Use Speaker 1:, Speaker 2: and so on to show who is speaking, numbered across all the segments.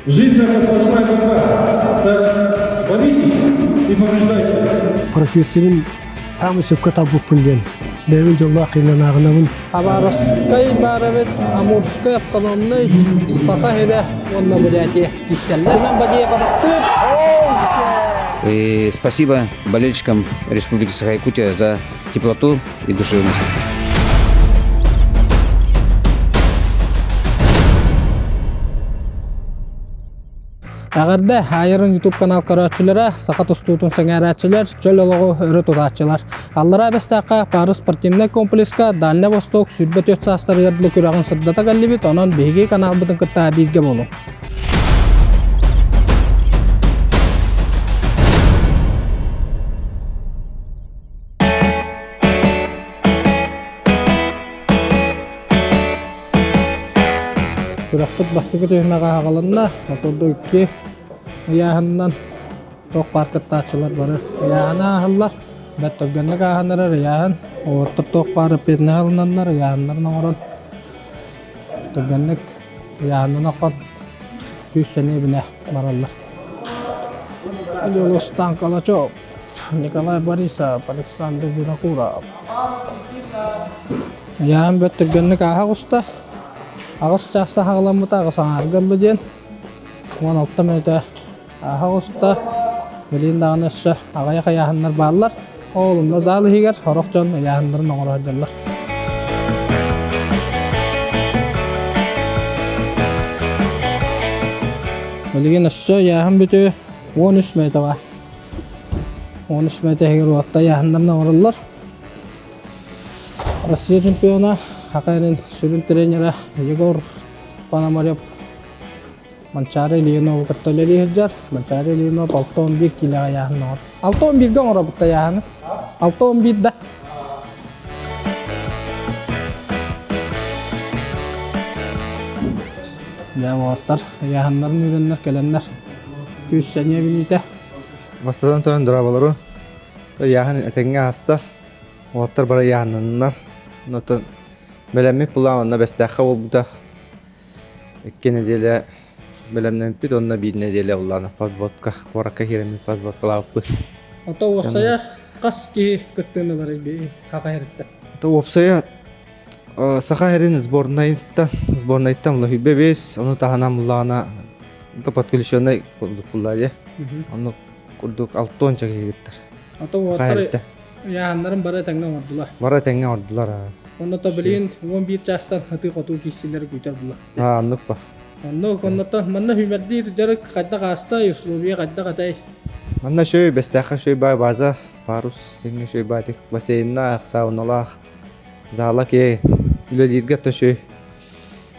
Speaker 1: Жизнь это сплошная борьба. Так боритесь и побеждайте.
Speaker 2: Профессиябын саамай сөпкө талбыппын диэн бэйэбин дьоллоох киһинэн ааҕынабын.
Speaker 3: Хабаровскай баар эбит, Амурскай автономнай, Саха сирэ уонна Бурятия киирсэллэр.
Speaker 4: И спасибо болельщикам Республики Саха-Якутия за теплоту и душевность.
Speaker 3: Эҕэрдэ, Айрон YouTube канал көрөөччүлэрэ, саха тустуутун сэҥээрээччилэр, чөл олоҕу өрө тутааччылар. Аллараа Бэстээххэ Пары спортивнай комплекска Дальнай Восток 24 саастарыгар дылы күрэҕин сырдата кэллибит, онон биһиги каналбытын кытта бииргэ буолуҥ. Күрэхпит бастакы түһүмэҕэ аҕалынна. Отурду икки ыйааһынынан туох баар кыттааччылар бары ыйааһыны ааһаллар. Бэрт түргэнник ааһан эрэр ыйааһын. Уолаттар туох баар эппиэтинэһи ылынаннар ыйааһыннарын оҥорон түргэнник ыйааһыннан оххон күүс сэниэ эбинэ бараллар. Дьулустаан Калачев Николай Борисов, Александр Винокуров. Ыйаан бөт түргэнник ааһа оҕуста. Аҕыс чаастан хаҕыламмыта аҕыс аҥаарга ылла диэн. 16 мүнүүтэ ааһа оҕуста. Билигин даҕаны өссө аҕыйах ыйааһыннар бааллар. Ол онно зал иһигэр сорох дьон ыйааһыннарын оҥоро сылдьаллар. Билигин өссө ыйааһын бүтүө 13 мүнүүтэ баар. 13 мүнүүтэ уотта ыйааһыннарын оҥороллор. Россия чемпиона, Саха сирин сүрүн тренера Егор Пономарев Манчаары Ильинову кытта үлэлии сылдьар. Манчаары Ильинов 61 киилэҕэ ыйааһын оҥор. 61-гэ оҥоробут ыйааһыны. 61 да. Дьэ, уолаттар ыйааһыннарын үүрэннэр кэлэннэр күүс сэниэ билиитэ.
Speaker 5: Бастатан туран дорооболору ыйааһын этэҥҥэ ааста. Уолаттар бары ыйааһыннаннар. Онтон бэлэммит былаан онно Бэстээххэ буолбута. Икки нэдиэлэ бэлэмнэммиппит уонна биир нэдиэлэ улаана подводка куоракка киирэммит подводкалаабыппыт.
Speaker 3: Ото уопсайа хас киһи кыттыыны барый Саха сириттэн?
Speaker 5: Ото уопсайа Саха сирин сборнайыттан сборнайыттан Лоһүйбэ бес, ону таһынан буллаҕына подключенный курдук булла дии. Оннук курдук алтонча киһи кыттар.
Speaker 3: Ото уолаттар ыйааһыннарын бары тэҥҥэ оҥордулар.
Speaker 5: Бары тэҥҥэ оҥордулар.
Speaker 3: Онно билигин 11 чаастан ытыы-хотуу киирсиилэри күүтэр булла.
Speaker 5: Аа, оннук ба.
Speaker 3: Оннук, оннуттан манна сүүмэрдиир дьарык хайдах ааста, условия хайдах этэй?
Speaker 5: Манна шөй, Бэстээххэ шөй бай база, парус сиҥҥэ шөй баатик бассейннаах, сауналаах, зала киэҥ. Үлэлииргэ то шөй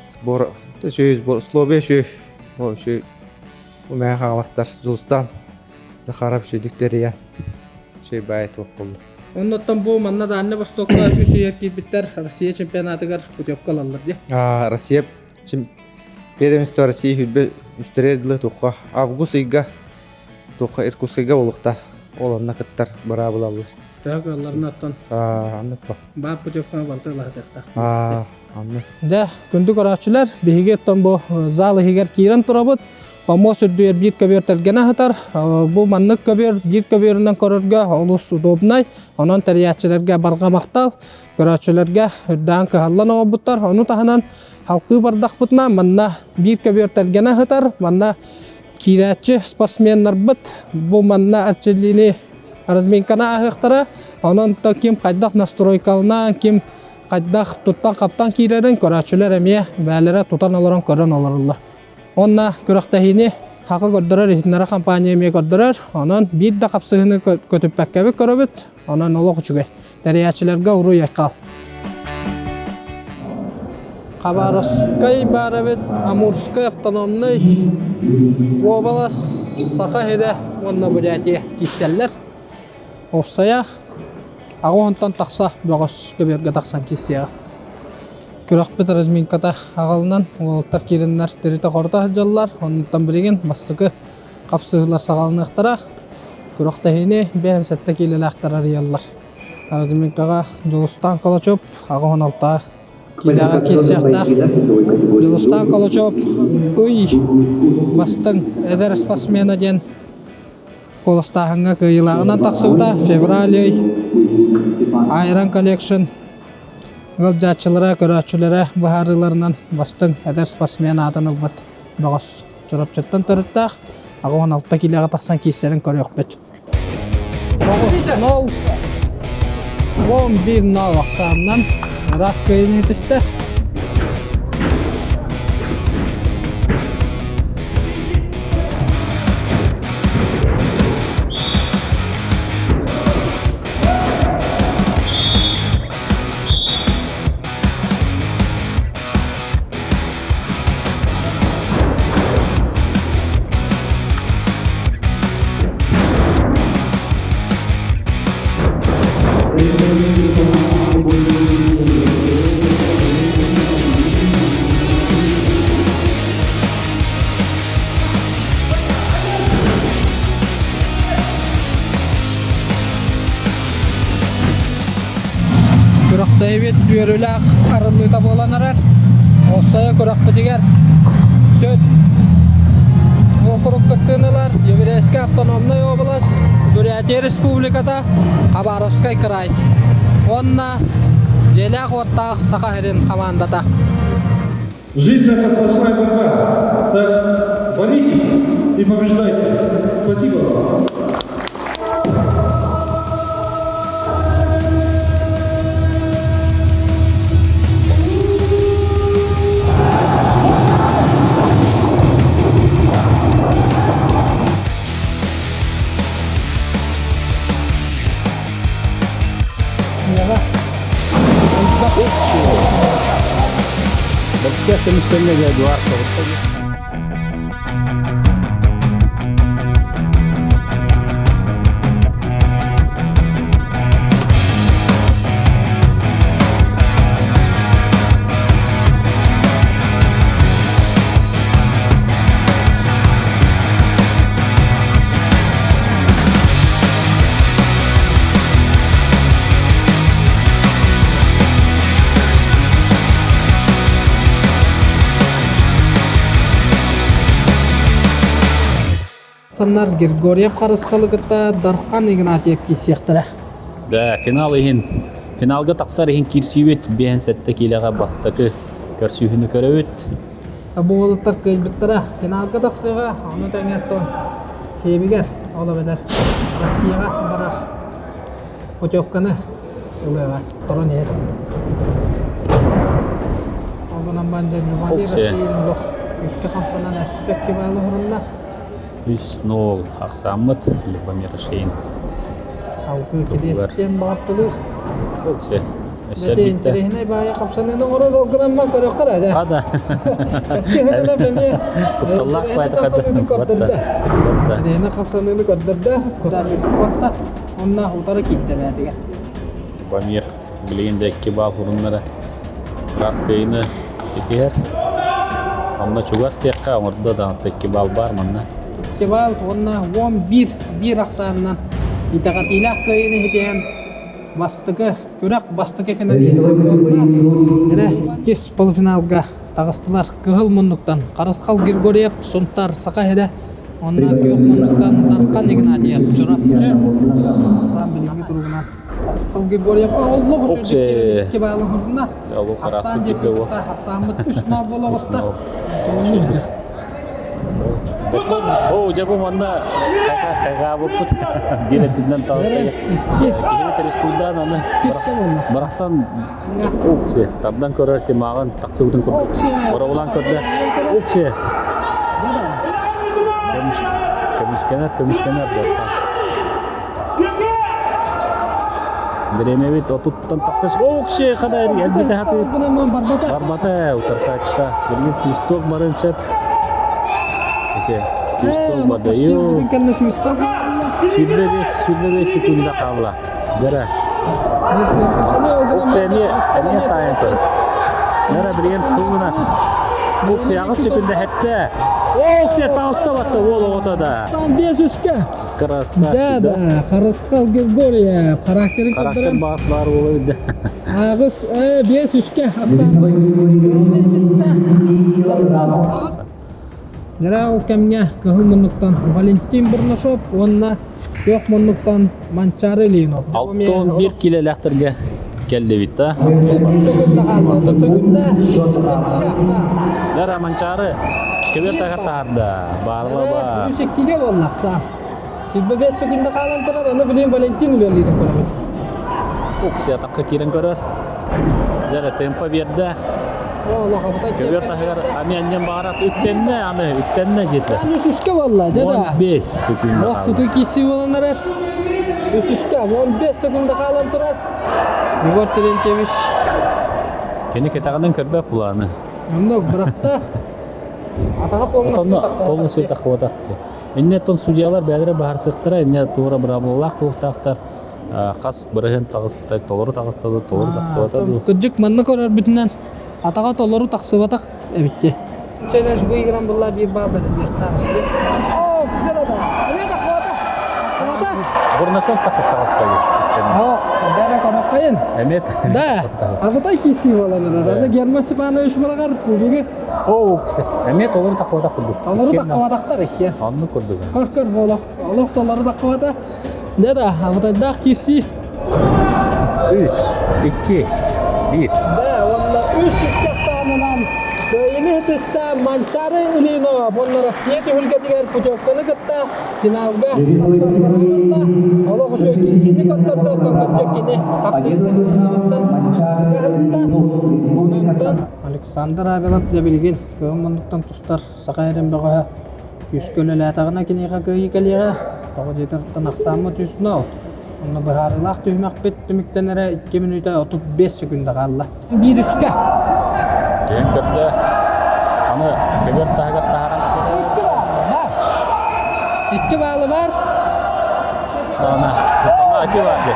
Speaker 5: сбор, то шөй сбор, условия шөй, о шөй умэһэ хаҥаластар Дьулустаан Захаров шөйдүк тэрийэн шөй баай туох буолла.
Speaker 3: Оннуттан бу манна Дальнай Востокка үс үйэр киирбиттэр Россия чемпионатыгар путевка ылаллар дии.
Speaker 5: А, Россия первенство России хүрбэ үстэрээр дылы тухха август ыйга тухха Иркутскайга буолуохта. Ол онно кыттар быраабылаллар.
Speaker 3: Төһө кыалларын оттон
Speaker 5: аннык ба.
Speaker 3: Баар путевканы барыта ылаһытыахтаах.
Speaker 5: Аа, анны.
Speaker 3: Дьэ, күндү көрөөччүлэр, биһиги оттон бу зал иһигэр киирэн турабыт. Помост үрдүгэр биир көбүөр тэлгэнэ сытар. Бу маннык көбүөр биир көбүөрүнэн көрөргө олус удобнай. Онон тэрийээччилэргэ барҕа махтал. Көрөөччүлэргэ үрдээн кыһаллан оҥорбуттар. Ону таһынан халкыы бардахпытына манна биир көбүөр тэлгэнэ сытар. Манна киирээччи спортсменнарбыт бу манна эрчиллиини разминканы ааһыахтара. Онон ким хайдах настройкаланаан, ким хайдах туттан-хаптан киирэрин көрөөччүлэр эмиэ бээлэрэ тутан олорон көрөн олороллор. Уонна күрэхтэһиини Хака көрдөрөр иһитиннэрэр компания эмиэ көрдөрөр. Онон биир да хапсыһыыны көтүппэккэбит көрөбүт. Онон олох үчүгэй. Тэрийээччилэргэ уруй-айхал. Хабаровскай баар эбит, Амурскай автономнай уобалас, Саха сирэ уонна Бурятия киирсэллэр. Уопсайа аҕыс тахса бөҕөс көбүөргэ тахсан киирсиэҕэ. Күрэхпит разминката аҕалынан уолаттар киирэннэр тиритэ-хорута сылдьаллар. Оннуттан билигин бастакы хапсыһыылар саҕаланыахтара. Күрэхтэһиини 57 киилэлээхтэр арыйаллар. Разминкаҕа Дьулустаан Калачев 86 Киилэҕэ киирсиэхтээх Дьулустаан Колочев ый бастыҥ эдэр спортсмена диэн куоластааһыҥҥа кыайыылааҕынан тахсыбыта. Февраль ый Iron Collection ыалдьааччылара, көрөөччүлэрэ быһаарыыларынан бастыҥ эдэр спортсмен аатын ылбыт бөҕөс. Чурапчыттан төрүттээх 86 киилэҕэ тахсан киирсэрин көрүөхпүт. 9-0 11-0 ахсаанынан ыраас кыайыыны түстэ. Күрэхтэһиибит үөрүүлээх арыллыыта буолан эрэр. Уопсайа күрэхпитигэр төрт уокурук кыттыыны ылар Еврейскэй автономнай уобалас, Бурятия Республиката, Хабаровскай край уонна дьиэлээх-уоттаах Саха сирин хамаандата.
Speaker 1: Жизнь это сплошная борьба. Так боритесь и побеждайте. Спасибо вам.
Speaker 6: Бэркэ көмүскэннэ Эдуард соҕутта.
Speaker 3: Саннар Григорьев Харысхалы кытта Дархан Игнатьев киирсиэхтэрэ.
Speaker 6: Да, финал иһин финалга тахсар иһин киирсиибит 57 киилэҕэ бастакы көрсүүһүнү көрөбүт.
Speaker 3: Бу уолаттар кыайбыттара финалга тахсыаҕа, ону тэҥэ оттон сиэбигэр, ол эбэтэр Россияҕа барар путевканы ылыаҕа, туран иһэр. Ол гынан баран дьэ Любомир Россияны олох үскэ хамсанан өссө кибаалы уһурунна.
Speaker 6: 3-0 ахсааммыт Любомир Шейн.
Speaker 3: Алгыы кириэстиэн баҕартылыыр.
Speaker 6: Оксе. Өссө
Speaker 3: Бэти интэриэһинэй баайа хамсаныыны оҥорор ол гынан көрөххө эрэ.
Speaker 6: Хада.
Speaker 3: Эскиһинэ эмиэ
Speaker 6: Кутталлаах баайда
Speaker 3: хамсаныыны көрдөрдө. Интэриэһинэй хамсаныыны көрдөрдө. Кутта. Онно утары киирдэ бээтигэр.
Speaker 6: Любомир билигин да икки баал уруннара ыраас кыайыыны ситиһэр. Онно чугас диэххэ оҥордо да икки баал баар манна.
Speaker 3: Икки баал уонна 11 биир ахсаанынан итэҕэтиилээх кыайыыны ситиһэн бастакы күрэх бастакы финалиста буолла. Эрэ иккис полуфиналга таҕыстылар. Кыһыл муннуктан Харысхал Григорьев, Сунтар Саха сирэ уонна күөх муннуктан Дархан Игнатьев, Чурапчы. Саам билиҥҥи туругунан Харысхал Григорьев олох
Speaker 6: Оксе.
Speaker 3: икки баалы хурна.
Speaker 6: Олох хараастык кирдэ уо.
Speaker 3: Ахсааммыт үс нал буола оҕуста.
Speaker 6: Оо, дьэ бу манна хайҕаабыппыт биир өттүнэн таҕыста. Киһини терескуйдаан аны барахсан уксе тардан көрөр тимааҕын тахсыбытын курдук. Боробулаан көрдө. Уксе. Көмүскэнэр, көмүскэнэр буолта. Бириэмэбит отуттан тахса Уксе хада элбите хатыыр. Барбата утарсааччыта. Билигин свисток барын сөп. Ити свисток бадайы. 25 секунда хаалла. Дьэрэ. Уксе эмиэ эмиэ сайын көр. Дьэрэ билигин тугуна. Уксе аҕыс секунда хэттэ. Ок, таҕыста батта уол оҕото да.
Speaker 3: Сан бес үскэ.
Speaker 6: Красавчик,
Speaker 3: Да,
Speaker 6: да?
Speaker 3: да, Харысхал Григорьев характерын
Speaker 6: Характер
Speaker 3: көрдөрөн
Speaker 6: баас баар буола билдэ.
Speaker 3: Аҕыс, биэс үскэ Дьэ ол кэмҥэ кыһыл муннуктан Валентин Бурнашов уонна күөх муннуктан Манчаары Ильинов.
Speaker 6: 61 килэлээхтэргэ кэллибит да. Дара Манчаары көбүөр таһар таһарда. Баарла ба.
Speaker 3: Үс иккигэ буолла ахсаан. Силбэ 5 секунда хаалан турар, аны билин Валентин үлэлиирин көрөбүт.
Speaker 6: Уксия тахха киирэн көрөр. Дьэ темпа биэрдэ. Көбүөр таһыгар ами анньан баарат үктэннэ аны үктэннэ десе.
Speaker 3: Аны үсүскэ буолла, дэ да.
Speaker 6: 15 секунда.
Speaker 3: Ох сытыы киирсии буолан эрэр. Үсүскэ 15 секунда хаалан турар. Егор Терентьевич.
Speaker 6: Кини кэтэҕинэн көрбөт булааны.
Speaker 3: Оннук бырахта. Атаҕа
Speaker 6: полностью таххыбатахты. Иннеттон судьялар бэйэлэрэ быһаарсыахтара, инне туора быраабылалаах буолуохтаахтар. Хас бырыһын таҕыста, толору таҕыста дуу, толору тахсыбата дуу.
Speaker 3: Кырдьык манна көрөрбүтүнэн атаҕа толору тахсыбатах эбитти. Челлендж выигран была биир баал бэлэмниэхтээх. О, где-то Где-то хвата! Хвата!
Speaker 6: Бурнашов тахып таҕыста
Speaker 3: О, бәрі қонаққайын.
Speaker 6: Эмет.
Speaker 3: Да, абытай киси болан Аны Герман Степанович барагар бүгү
Speaker 6: О, эмиэ толору тахыбатах курдук.
Speaker 3: Толору тахыбатахтар икки.
Speaker 6: Оннук курдук.
Speaker 3: Көр-көр болох, олох толору тахыбата. Да да, абытайдаах киси.
Speaker 6: Үс, икки, биир.
Speaker 3: Да, уонна үс икки ахсаанынан Кыайыны хытыста Манчаары Ильинова уонна Россия түһүлгэтигэр путевканы кытта финалга тахсар барабанна олох үчүгэй киирсиини көрдөрдө оттон кырдьык кини тахсыы саҕаланыаҕыттан кыһалытта. Онон Александр Авелов дьэ билигин көҥүл муннуктан тустар саха эрин бөҕөһө күүскэ үлэлээтэҕинэ киниэхэ кыайыы кэлиэҕэ. Тоҕо диэтэртэн ахсааммыт үс нол. Онно быһаарыылаах түһүмэхпит түмүктэнэрэ 2 мүнүүтэ 35 секунда хаалла. Биир үскэ.
Speaker 6: Түһэн көрдө. Аны көбөр таһыгар таһааран
Speaker 3: Икки баалы бар. Икки баалы бар.
Speaker 6: Даҕаны куттана ити бар де.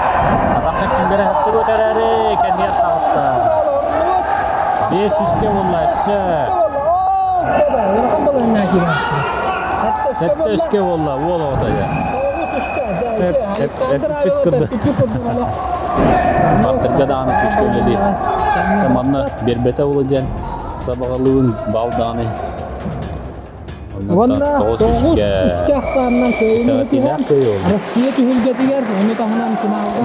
Speaker 6: Атахха киллэрэ хастыбыт эрээри кэннигэр таҕыста. Биэс үскэ буолла өссө.
Speaker 3: Улахан балаһыннаа киирэн.
Speaker 6: Сэттэ үскэ буолла уол оҕото дьэ.
Speaker 3: Тоҕус үскэ. Александр Авелов эппит курдук олох.
Speaker 6: Бартырга даҕаны күүскэ үлэлиир. Манна биэрбэтэ ула диэн сабаҕалыыбын бал даҕаны.
Speaker 3: Уонна тоҕус үскэ ахсаанынан кыайыыны түһэн Россия түһүлгэтигэр ону таһынан финалга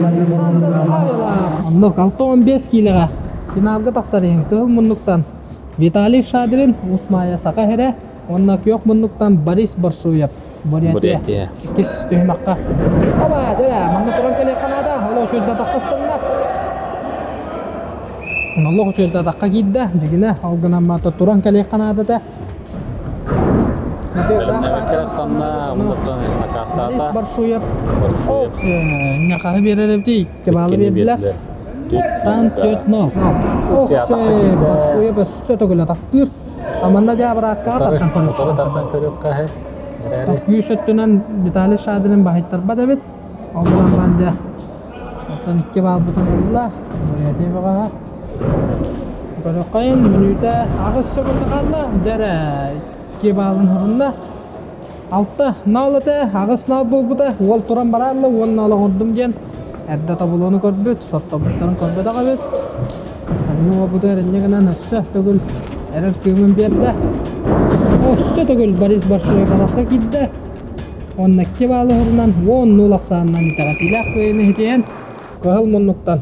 Speaker 3: Александр Авелов оннук 6-15 киилэҕэ финалга тахсар иһин кыһыл муннуктан Виталий Шадрин, Уус Маайа Саха сирэ уонна күөх муннуктан Борис Борсуев, Бурятия.
Speaker 6: Бурятия.
Speaker 3: Иккис түһүмэххэ. Оба, дьэ, манна туран кэлиэххэ наада. Ол үчүгэй таххастанна. Олох үчүгэй атахха киирдэ. Дьигинэ, ол гынан маата туран кэлиэххэ наада этэ.
Speaker 6: Бэлэмнэмэккэ санна, муннуктан накаастаата.
Speaker 3: Борсуев.
Speaker 6: Борсуев.
Speaker 3: Ньахаһы биэрэр эбити, икки баалы биэрдилэр. Сан 4-0. Борсуев өссө төгүл атахтыыр. Аманна дьэ обраткаҕа тардан көрүөххэ.
Speaker 6: Утары тардан көрүөххэ эрээри.
Speaker 3: Күүс өттүнэн Виталий Шадрин баһыйтарбат эбит. Ол гынан баран дьэ оттон икки баалбытын ылла. Бурятия бөҕөһө. Көрүөххэйин мүнүүтэ аҕыс секунда хаалла. Дьэ эрэ икки баалын хорунна. Алта нал этэ, аҕыс нал буолбута, уол туран бараалла уонна олоҕурдум диэн эрдэ тобулуону көрбүт, соттобуттарын көрбөтөх эбит. Биһи уолбутугар инньэ гынан өссө төгүл эрэл кыымын биэрдэ. Өссө төгүл Борис Боршуев атахха киирдэ. Уонна икки баалы уһурунан уон нуул ахсаанынан итэҕэтиилээх кыайыыны иһитийэн Кыһыл муннуктан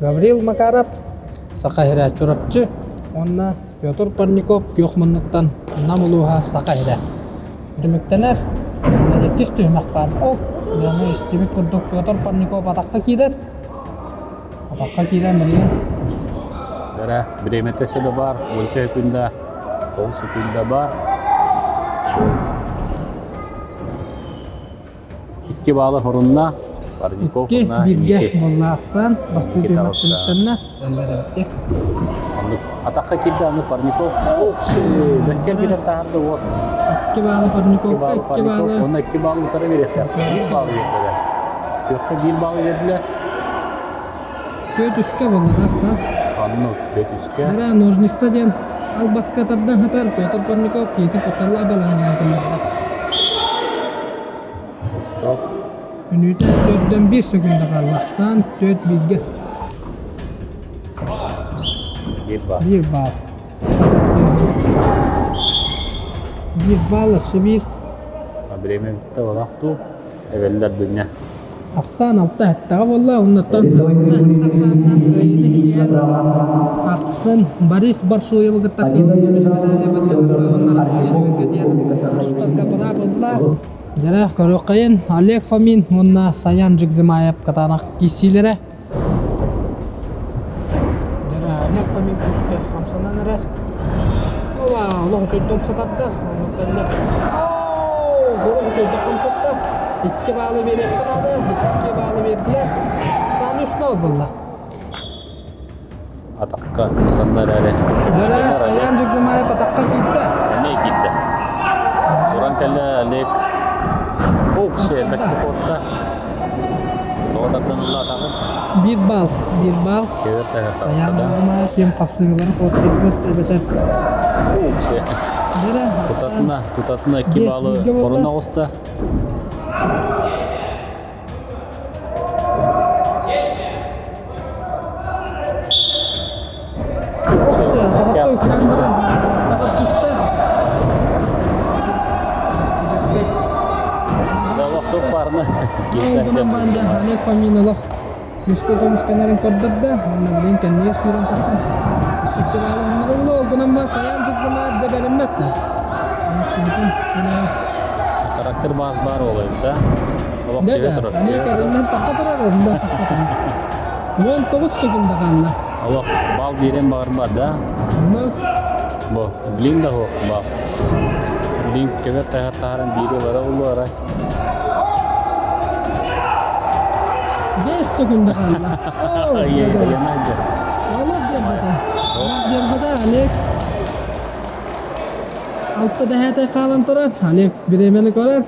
Speaker 3: Гаврил Макаров, Саха сирэ Чурапчы уонна Петр Парников күөх муннуктан Нам улууһа Саха сирэ. Түмүктэнэр. Иккис түһүмэх баар. Ол дьону истибит курдук Петр Парников атахха киирэр. Атахха киирэн билигин
Speaker 6: Дара бириэмэтэ өссө да баар, уонча секунда, 9 секунда баар. Икки баалы хорунна. Парников
Speaker 3: Икки
Speaker 6: уонна
Speaker 3: бииргэ
Speaker 6: инники.
Speaker 3: буолла ахсаан бастыы
Speaker 6: Икки
Speaker 3: түһүмэх
Speaker 6: таҕыста.
Speaker 3: түмүктэннэ. Элбэтэбитти.
Speaker 6: Оннук атахха киирдэ аны Парников. Окси! Бэккер китэн таһарды уот.
Speaker 3: Икки баалы
Speaker 6: Икки
Speaker 3: Парниковка,
Speaker 6: баалы
Speaker 3: икки
Speaker 6: Парников.
Speaker 3: баалы
Speaker 6: Уонна икки баалы утары биэриэхтээх. Биир баалы биэрдилэр. Күөххэ биир баалы биэрдилэр.
Speaker 3: Түөрт үскэ буолла да ахсаан.
Speaker 6: Оннук түөрт үскэ.
Speaker 3: Эрэ ножница диэн албаска тардан сытар Петр Парников киһитин кутталлаах балаһыанньаҕа киллэрдэ.
Speaker 6: Свисток.
Speaker 3: Мүнүүтэ төрдөн биир секунда хаалла. Ахсаан түөрт бииргэ.
Speaker 6: Биир баал.
Speaker 3: Биир баал. Биир баал өссө биир.
Speaker 6: Время бүттэ олох дуу. Эбэллэр дүннэ.
Speaker 3: Ахсаан алта эттэҕэ буолла, оннуттан ахсаанынан кыайыыны ситиһэр Арсен Борис Баршуевы кытта кыһыл көмүс медали баччаларга уонна Россия түһүлгэтигэр тустарга быраап ылла. Дьэрэ көрүөххэйин Олег Фомин уонна Саян Жигзимаев кытаанах киирсиилэрэ. Дьэрэ Олег Фомин күүскэ хамсанан эрэр. Ула, олох үчүгэйдик умсатарда. Оннуттан олох үчүгэйдик хамсатта. Икки баалы биэриэххэ наада. Икки баалы биэрдилэр. Сааны үс нол буолла.
Speaker 6: Атахха ыстанна эрээри.
Speaker 3: Дьэрэ Саян Жигзимаев атахха киирдэ.
Speaker 6: Эмиэ киирдэ. Туран кэллэ Олег. Уксе, бэккэ куотта. Тоҕо тардан ылла атаҕын?
Speaker 3: Биир баал, биир баал.
Speaker 6: Кевер таһа
Speaker 3: Саян
Speaker 6: таҕыста да.
Speaker 3: Жигзимаев ким хапсыһыылары куоттарбыт эбэтэр
Speaker 6: Уксе.
Speaker 3: Дьэрэ
Speaker 6: Тутатына, тутатына икки
Speaker 3: Биэс
Speaker 6: баалы
Speaker 3: бииргэ буолла.
Speaker 6: орун оҕуста.
Speaker 3: Олег Фомин Муска көмүскэнэрин көрдөрдө, уонна билигин кэннигэр сүүрэн тахсан сүктэ баалаһыннара буолуо, ол гынан баран Саян Жукзамаев да бэриммэт да.
Speaker 6: Характер баас баар буолайбыт да. Олох
Speaker 3: Да
Speaker 6: киһи
Speaker 3: да,
Speaker 6: турар.
Speaker 3: Олег эриннэн тахха турар, онно тахха турар. 19 секунда хаалла.
Speaker 6: Олох бал биэрэн баҕарбат да.
Speaker 3: Онно
Speaker 6: Бу блин да суох бал. Блин көбөр таһар таһаран биири бара улуара.
Speaker 3: 5 секунда хаалла. Олох биэрбэтэ. Олох биэрбэтэ Олег. Алта дэһээтэй хаалан турар. Олег бириэмэни көрөр.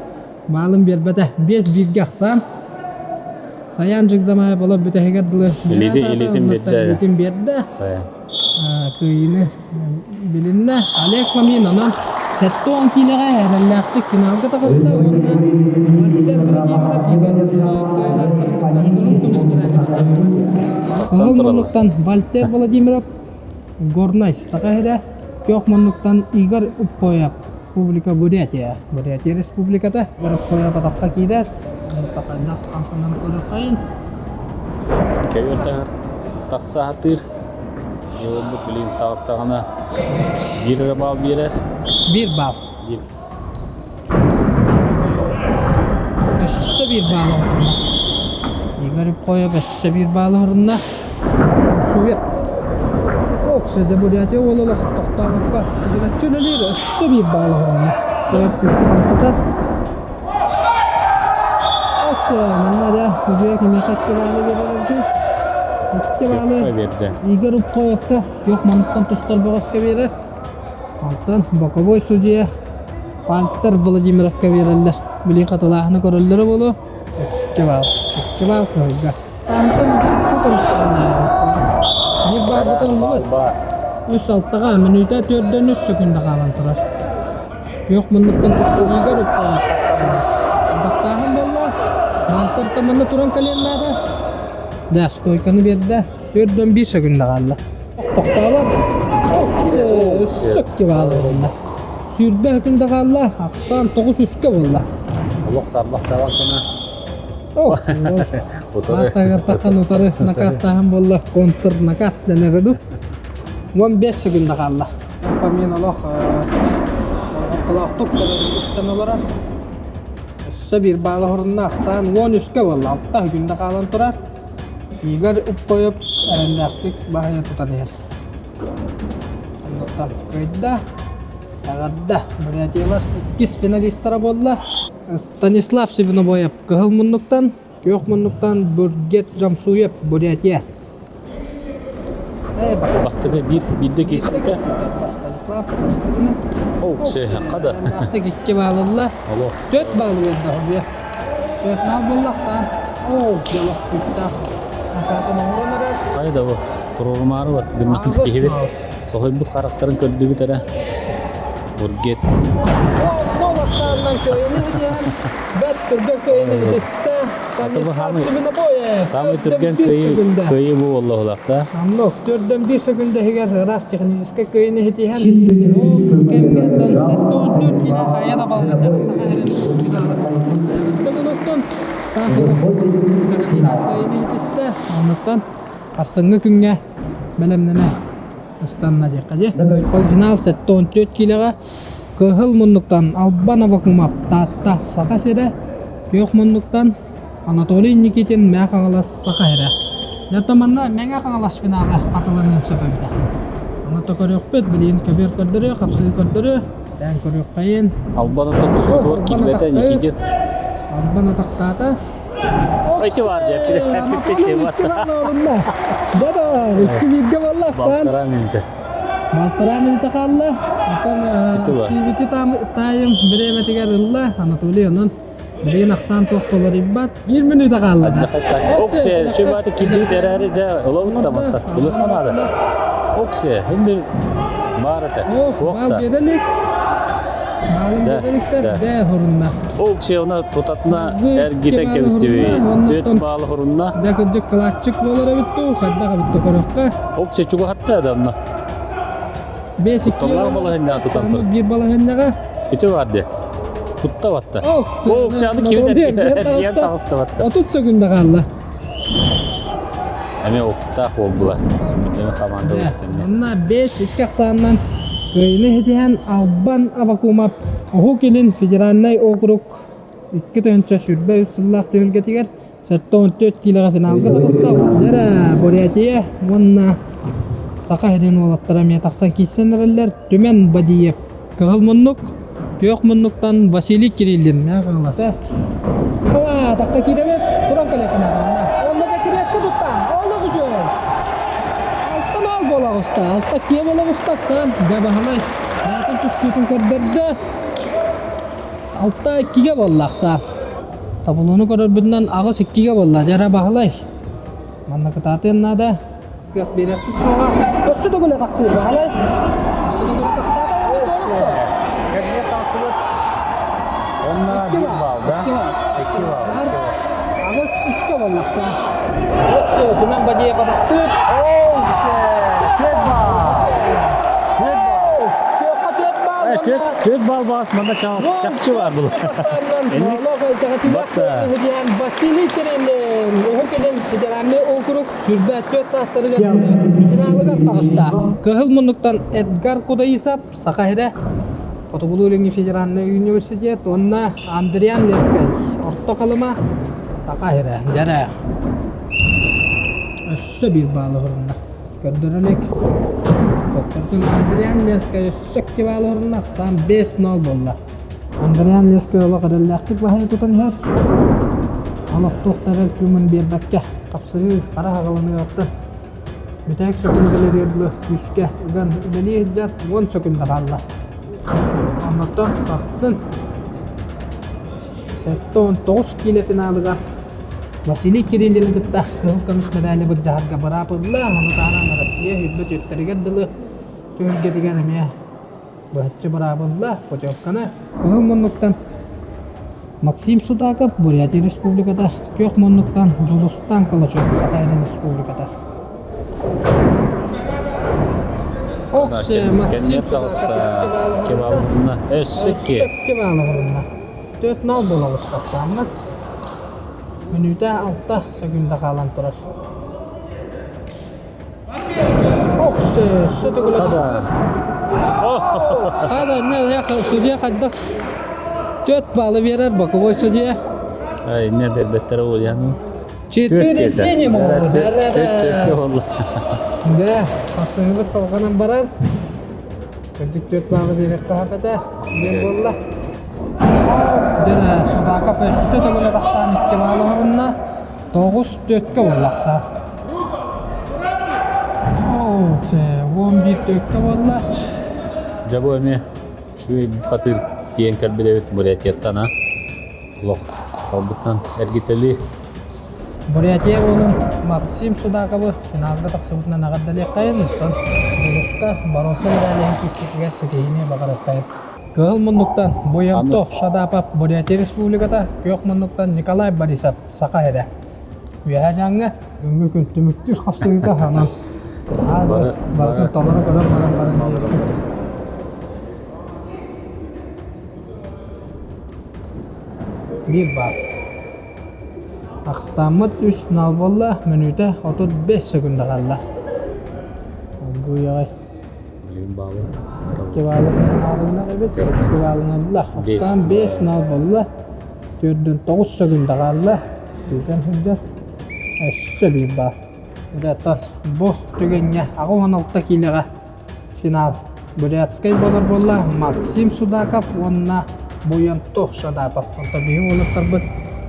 Speaker 3: Баалын биэрбэтэ. Биэс бииргэ ахсаан. Саян Жигзамаев олох бүтэһигэр дылы
Speaker 6: Илиитин биэрдэ.
Speaker 3: Илиитин биэрдэ.
Speaker 6: Саян.
Speaker 3: Кыайыыны билиннэ. Олег Фомин онон 70 киилэҕэ эрэллээхтик финалга таҕыста уонна Вальтер Владимиров Игорь кыайыылаахтарын кытта кыһыл көмүс медаль Кыһыл муннуктан Вальтер Владимиров Горнай Саха сирэ, күөх муннуктан Игорь Упхоев Республика Бурятия, Бурятия Республиката Игорь Упхоев атахха киирэр. Хайдах хамсанан көрүөххэйин.
Speaker 6: Көбүөр тахса сатыыр. Буолбут билигин таҕыстаҕына биир эрэ баал биэрэр.
Speaker 3: Биир баал.
Speaker 6: Биир.
Speaker 3: Өссө биир баал оһорунна. Игорь Ипхоев өссө биир баал оһорунна. Сует. Оксида Бурятия уол олох тохтообокко тигинэччи үлэлиир өссө биир баал оһорунна. Ипхоев күүскэ хамсатар. Оксия, манна да судьуйа кимиэхэ икки баалы биэрэр Икки баалы
Speaker 6: биэрдэ.
Speaker 3: Игорь Ипхоевка күөх манныктан тустар бөҕөскө биэрэр. Онтон боковой судьуйа Пальтер Владимировка биэрэллэр. Билигин хатылааһыны көрөллөрө буолуо. Икки баал. Икки баал кыһылга. Антон биир баалбытын ыллыбыт. Үс алтаҕа мүнүүтэ төрдөн үс секунда хаалан турар. Күөх муннуктан туста Игорь Уппаев. Ардахтааһын буолла. Мантан манна туран кэлиэн наада. Да, стойканы биэрдэ. Төрдөн биир секунда хаалла. Тохтообот. Өссө баалы буолла. Сүүрбэ секунда хаалла. Ахсаан тоҕус үскэ буолла.
Speaker 6: Олох сарбах табан гына.
Speaker 3: Утары. Таххан утары накаттааһын буолла. Контр накат дэнэр ду. 15 секунда хаалла. Фомин олох болҕомтолоохтук устан олорор. Өссө биир баала хорунна ахсаан 13-кэ буолла. Алта күндэ хаалан турар. Игорь Уппоев эрэллээхтик баһыйа тутан иһэр. Оннуктан кыайда. Эҕэрдэ! Бурятиялар иккис финалистара буолла. Станислав Свинобоев кыһыл муннуктан, күөх муннуктан Бургет Жамсуев Бурятия.
Speaker 6: Бастакы биир биирдэ киирсибитэ.
Speaker 3: Станислав бастакыны.
Speaker 6: Оуксе хада.
Speaker 3: Икки баалылла.
Speaker 6: Олох.
Speaker 3: Төрт баалы буолла хобуя. Төрт баал буолла ахсаан. Оо, дьолох күүстээх. Акаатын оҥорон эрэр.
Speaker 6: Хайда бу? Турурумаары вот гымматын киһибит. Соһуйбут харахтарын көрдүбүт эрэ. Бургет.
Speaker 3: Нол ахсаанынан кыайыны диэн бэт түргэн кыайыны итистэ. Станислав Свинобоев.
Speaker 6: Самый түргэн кыайыы кыайыы бу буолла
Speaker 3: Аннок төрдөн бир секунда иһигэр ыраас техническэй кыайыны итиһэн кэмгэнтэн 74 кило хайа да балгыттар саха сирин Оттон станцияда кыайыны итистэ. Оннуттан арсыҥҥы күҥҥэ бэлэмнэнэ ыстанна диэххэ дии. Полуфинал 74 килоҕа Кыһыл муннуктан Албан Аввакумов Таатта Саха сирэ, Күөх муннуктан Анатолий Никитин Мэҥэ Хаҥалас Саха сирэ. Дьэ манна Мэҥэ Хаҥалас финала хатыланыан сөп эбитэ. Ону то көрүөхпүт, билигин көбүөр көрдөрүө, хапсыы көрдөрүө, тээн көрүөххэйин.
Speaker 6: Албан атах тустутугар киирбэтэ Никитин.
Speaker 3: Албан атахтаата.
Speaker 6: Ити бар диэппит.
Speaker 3: Да, икки бииргэ буолла ахсаан.
Speaker 6: Балтараа мүнүүтэ.
Speaker 3: Балтараа мүнүүтэ хаалла. Оттон Киевити таайым бириэмэтигэр ылла. Анатолий онон билигин ахсаан туох толоруйбат. Биир мүнүүтэ хаалла.
Speaker 6: Оксе, шөбаты кирдибит эрээри дьэ ылабыт да мантан. Ылыхха наада. Оксе, хим баар этэ.
Speaker 3: Ох, баал биэрэлик. Баалын биэрэликтэр бээ хорунна.
Speaker 6: Оксе, она тутатына эргитен кэбистиби. Түөт баалы хорунна.
Speaker 3: Дэ кырдьык кылааччык буолар эбит дуу, хайдах эбит көрөххө.
Speaker 6: Оксе чугаһатта да онно.
Speaker 3: Бес икки
Speaker 6: Тоннар балаһынньаҕа тутан тур.
Speaker 3: Биир балаһынньаҕа.
Speaker 6: Ити бар де. Кутта батта. Оксе аны кибит эргиэн таҕыста батта.
Speaker 3: 30 секунда хаалла.
Speaker 6: Эми оптаах буолдулар. Сүмүттэми команда өттүнне.
Speaker 3: Онна 5-2 ахсаанынан кыайыны хитиһэн Албан Авакумов Уһук Илин федеральнай округ 2023 сыллаах түһүлгэтигэр 74 киилэҕэ финалга таҕыста. Дьэрэ, Бурятия уонна Саха сирин уолаттара эмиэ тахсан киирсэн эрэллэр. Түмэн Бадиев кыһыл муннук, күөх муннуктан Василий Кириллин мээ хаҥалас. Ова, тахта киирэбит, туран кэлэ финалга. Онно да кириэскэ тутта, олох үчүгэй. Алтан ал буола оҕуста, алта киэ буола оҕуста Оксан, дьэ баһылай, бэйэтин тустуутун көрдөрдө. Алта иккигэ буолла Оксан. Тобулууну көрөрбүтүнэн аҕыс иккигэ буолла. Дьэ эрэ Баһылай, манна кытаатыан наада. Кыах биэриэхпит суоҕа. Өссө төгүл атахтыыр Баһылай. Өссө төгүл атахтаата.
Speaker 6: Кэргэн таҕыстыбыт. Онно биир баал, да? Икки баал.
Speaker 3: Аҕыс үскэ буоллахса. Өссө Түмэн Бадиев атахтыыр.
Speaker 6: Төрт баал. Төрт баал.
Speaker 3: Күөххэ төрт баал.
Speaker 6: Төрт баал баас манна чахчы бар бұл.
Speaker 3: Василий Кириллин Уһук Илин федеральный округ сүүрбэ түөрт саастарыгар финалыгар таҕыста. Кыһыл муннуктан Эдгар Кудаисов Саха сирэ Хотугулуу-Илиҥҥи федеральный университет уонна Андриан Ленскэй Орто Халыма Саха сирэ дьэрэ өссө биир баалы уһурунна. Көрдөрө илик. Доктортун Андриан Ленскэй өссө икки баалы уһурунна, ахсаан 5-0 буолла. Андриан Ленскэй олох эрэллээхтик баһыйа тутан иһэр. Олохтуохтарар кыымын биэрбэккэ, хапсыһыы хара хаҕыланыаҕыттан бүтэһик сөкүндэлэригэр дылы күүскэ ыган үлэлии сылдьар 10 сөкүндэ хаалла. Оннуттан сарсын 79 киилэ финалыгар Василий Кириллини кытта кыһыл көмүс мэдээли былдьаһарга быраап ылла. Ону таһынан Россия сүүрбэ түөртэригэр дылы түһүлгэтигэр эмиэ быһаччы быраап ылла путевканы. Кыһыл муннуктан Максим Судаков, Бурятия Республиката, күөх муннуктан Дьулустан Калачев, Саха Республиката. Оксе Максим
Speaker 6: Судаков кебалына өссө
Speaker 3: икки баалаҕырынна. Төрт нал буола оҕустахсааммыт. Мүнүүтэ алта сөкүндэ хаалан турар. Оксе өссө төгүл Хада не судья хайдах төрт баллы берер боковой судья.
Speaker 6: Ай, не бербеттер ол яны.
Speaker 3: Четыре синим
Speaker 6: Төрт oldu.
Speaker 3: Да, сарсыҥҥыбыт салҕанан барар. Кырдьык төрт баалы биэриэххэ сөп этэ. Диэн буолла. Дьэ, Судакап өссө төгүл атахтаан икки баалы оһорунна. Тоҕус төрткэ буолла ахсаан. Оо, 11 төрткэ буолла.
Speaker 6: Дьэ бу эмиэ үчүгэй хатыр тиийэн кэлбит эбит Бурятияттан а. Олох талбытынан эргитэлиир.
Speaker 3: Бурятия уолун Максим Судаковы финалга тахсыбытынан эҕэрдэлиэххэйин, оттон Дьулуска боруонса мэдээлиһин киирсиитигэр ситиһиини баҕарыаххайын. Кыһыл муннуктан Буянто Шадапов Бурятия Республиката, күөх муннуктан Николай Борисов Саха сирэ. Үөһээ Дьааҥҥа бүгүҥҥү күн түмүктүүр хапсыһыыта онон барытын толору көрөн баран баран диэбиппит. Биир баар. Ахсааммыт үс нал буолла, мүнүүтэ 35 секунда хаалла. Оргууй
Speaker 6: Билигин баалы.
Speaker 3: Икки баалын аалыннар эбит, икки баалын ылла. Ахсаан 5 нал буолла. Төрдүн 9 секунда хаалла. Тыытан сылдьар. Өссө биир баар. Оттон бу түгэҥҥэ 86 киилэҕэ финал Бурятскай буолар буолла Максим Судаков уонна Буянто Шадапов. Онтон биһиги уолаттарбыт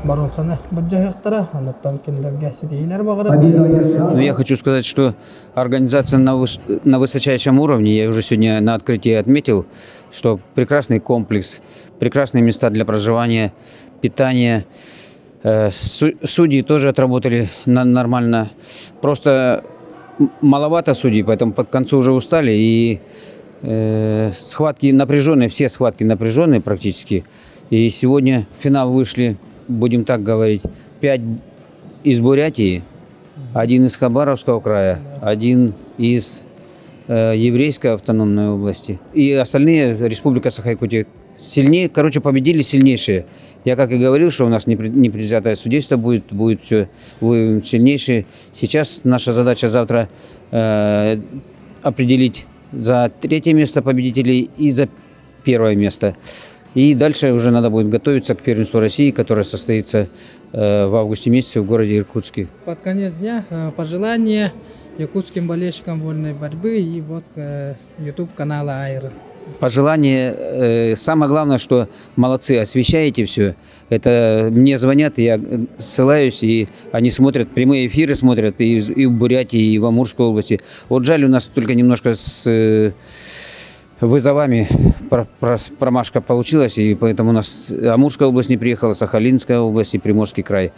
Speaker 3: боруонсаны былдьаһыахтара, онуттан кинилэргэ ситиһиилэр баҕарабын.
Speaker 4: Ну, я хочу сказать, что организация на, выс на высочайшем уровне. Я уже сегодня на открытии отметил, что прекрасный комплекс, прекрасные места для проживания, питания. Судьи тоже отработали нормально. Просто маловато судей, поэтому под концу уже устали. И схватки напряженные, все схватки напряженные практически. И сегодня в финал вышли, будем так говорить, пять из Бурятии, один из Хабаровского края, один из Еврейской автономной области. И остальные Республика Саха-Якутия. Сильнее, короче, победили сильнейшие. Я как и говорил, что у нас непредвзятое судейство будет, будет все выявим сильнейшие. Сейчас наша задача завтра определить за третье место победителей и за первое место. И дальше уже надо будет готовиться к первенству России, которое состоится в августе месяце в городе Иркутске.
Speaker 3: Под конец дня пожелания якутским болельщикам вольной борьбы и вот YouTube канала Айрон.
Speaker 4: Пожелание, самое главное, что молодцы, освещаете все. Это мне звонят, я ссылаюсь, и они смотрят, прямые эфиры смотрят и в Бурятии, и в Амурской области. Вот жаль, у нас только немножко с вызовами промашка получилась, и поэтому у нас Амурская область не приехала, Сахалинская область и Приморский край.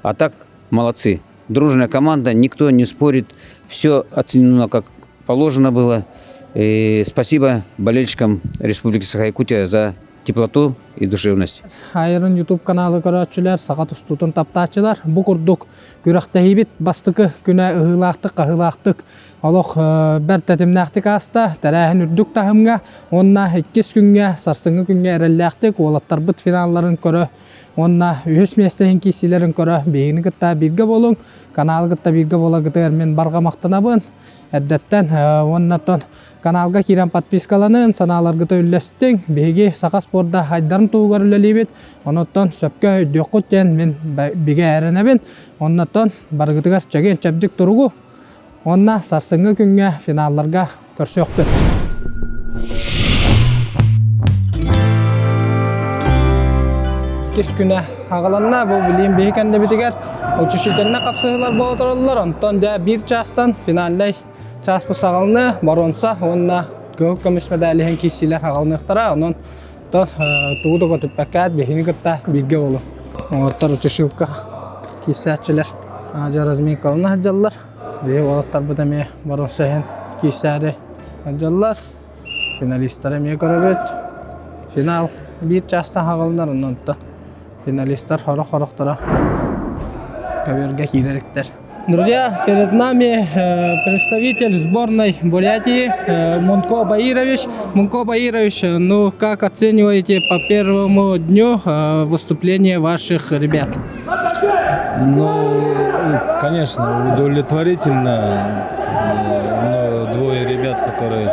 Speaker 4: А так молодцы. Дружная команда, никто не спорит, все оценено как положено было. И спасибо болельщикам Республики Саха-Якутия за теплоту и душевность.
Speaker 3: Айрон YouTube каналы көрөөччүлэр, саха тустуутун таптааччылар. Бу курдук күрэхтэһиибит бастакы күнэ ыһыылаахтык, хаһыылаахтык олох бэрт тэтимнээхтик ааста, тэрээһин үрдүк таһымҥа уонна иккис күҥҥэ, сарсыҥҥы күҥҥэ эрэллээхтик уолаттарбыт финалларын көрө уонна үһүс миэстэһин киирсиилэрин көрө биһигини кытта бииргэ буолуҥ, каналы кытта бииргэ буоларгытыгар мин барҕа махтанабын. Эрдэттэн уоннаттан каналга киирэн подпискаланын, санааларгыта үллэстиҥ. Биһиги саха спорда хайдарын туһугар үлэлиибит. Онуттан сөпкө өйдүөххүт диэн мин бигэ эрэнэбин. Оннуттан барыгытыгар чэгиэн чэбдик туругу. Уонна сарсыҥҥы күҥҥэ финалларга көрсүөхпүт. Иккис күнэ аҕаланна. Бу билиим биһи кэннибитигэр утешительнай хапсыһыылар буола тураллар. Онтон дьэ биир чаастан финальнай чааспыт саҕаланыа. Боруонса уонна кыһыл көмүс мэдээлиһин иһин киирсиилэр аҕалыныахтара. Онон тугу да көтүппэккэ биһини кытта бииргэ буолуҥ. Уолаттар утешилка киирсээччилэр дьэ разминкалана сылдьаллар. Биһи уолаттарбыт эмиэ боруонса иһин киирсээри сылдьаллар. Финалистары эмиэ көрөбүт. Финал биир чаастан хаҕылынар, онон финалистар сорох-сорохторо көбүөргэ киирэ иликтэр. Друзья, перед нами представитель сборной Бурятии Мунко Баирович. Мунко Баирович, ну как оцениваете по первому дню выступление ваших ребят?
Speaker 7: Ну, конечно, удовлетворительно. Но двое ребят, которые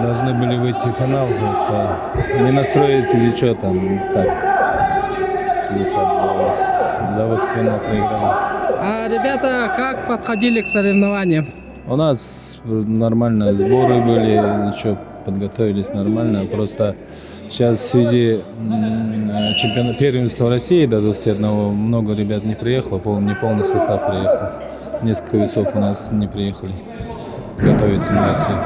Speaker 7: должны были выйти в финал, просто не настроились или что там, так плохо отборолись. За выход в финал проиграли.
Speaker 3: А ребята как подходили к соревнованиям?
Speaker 7: У нас нормально сборы были, ничего, подготовились нормально. Просто сейчас в связи чемпиона, первенства России до 21 много ребят не приехало, не полный состав приехал. Несколько весов у нас не приехали готовиться на Россию.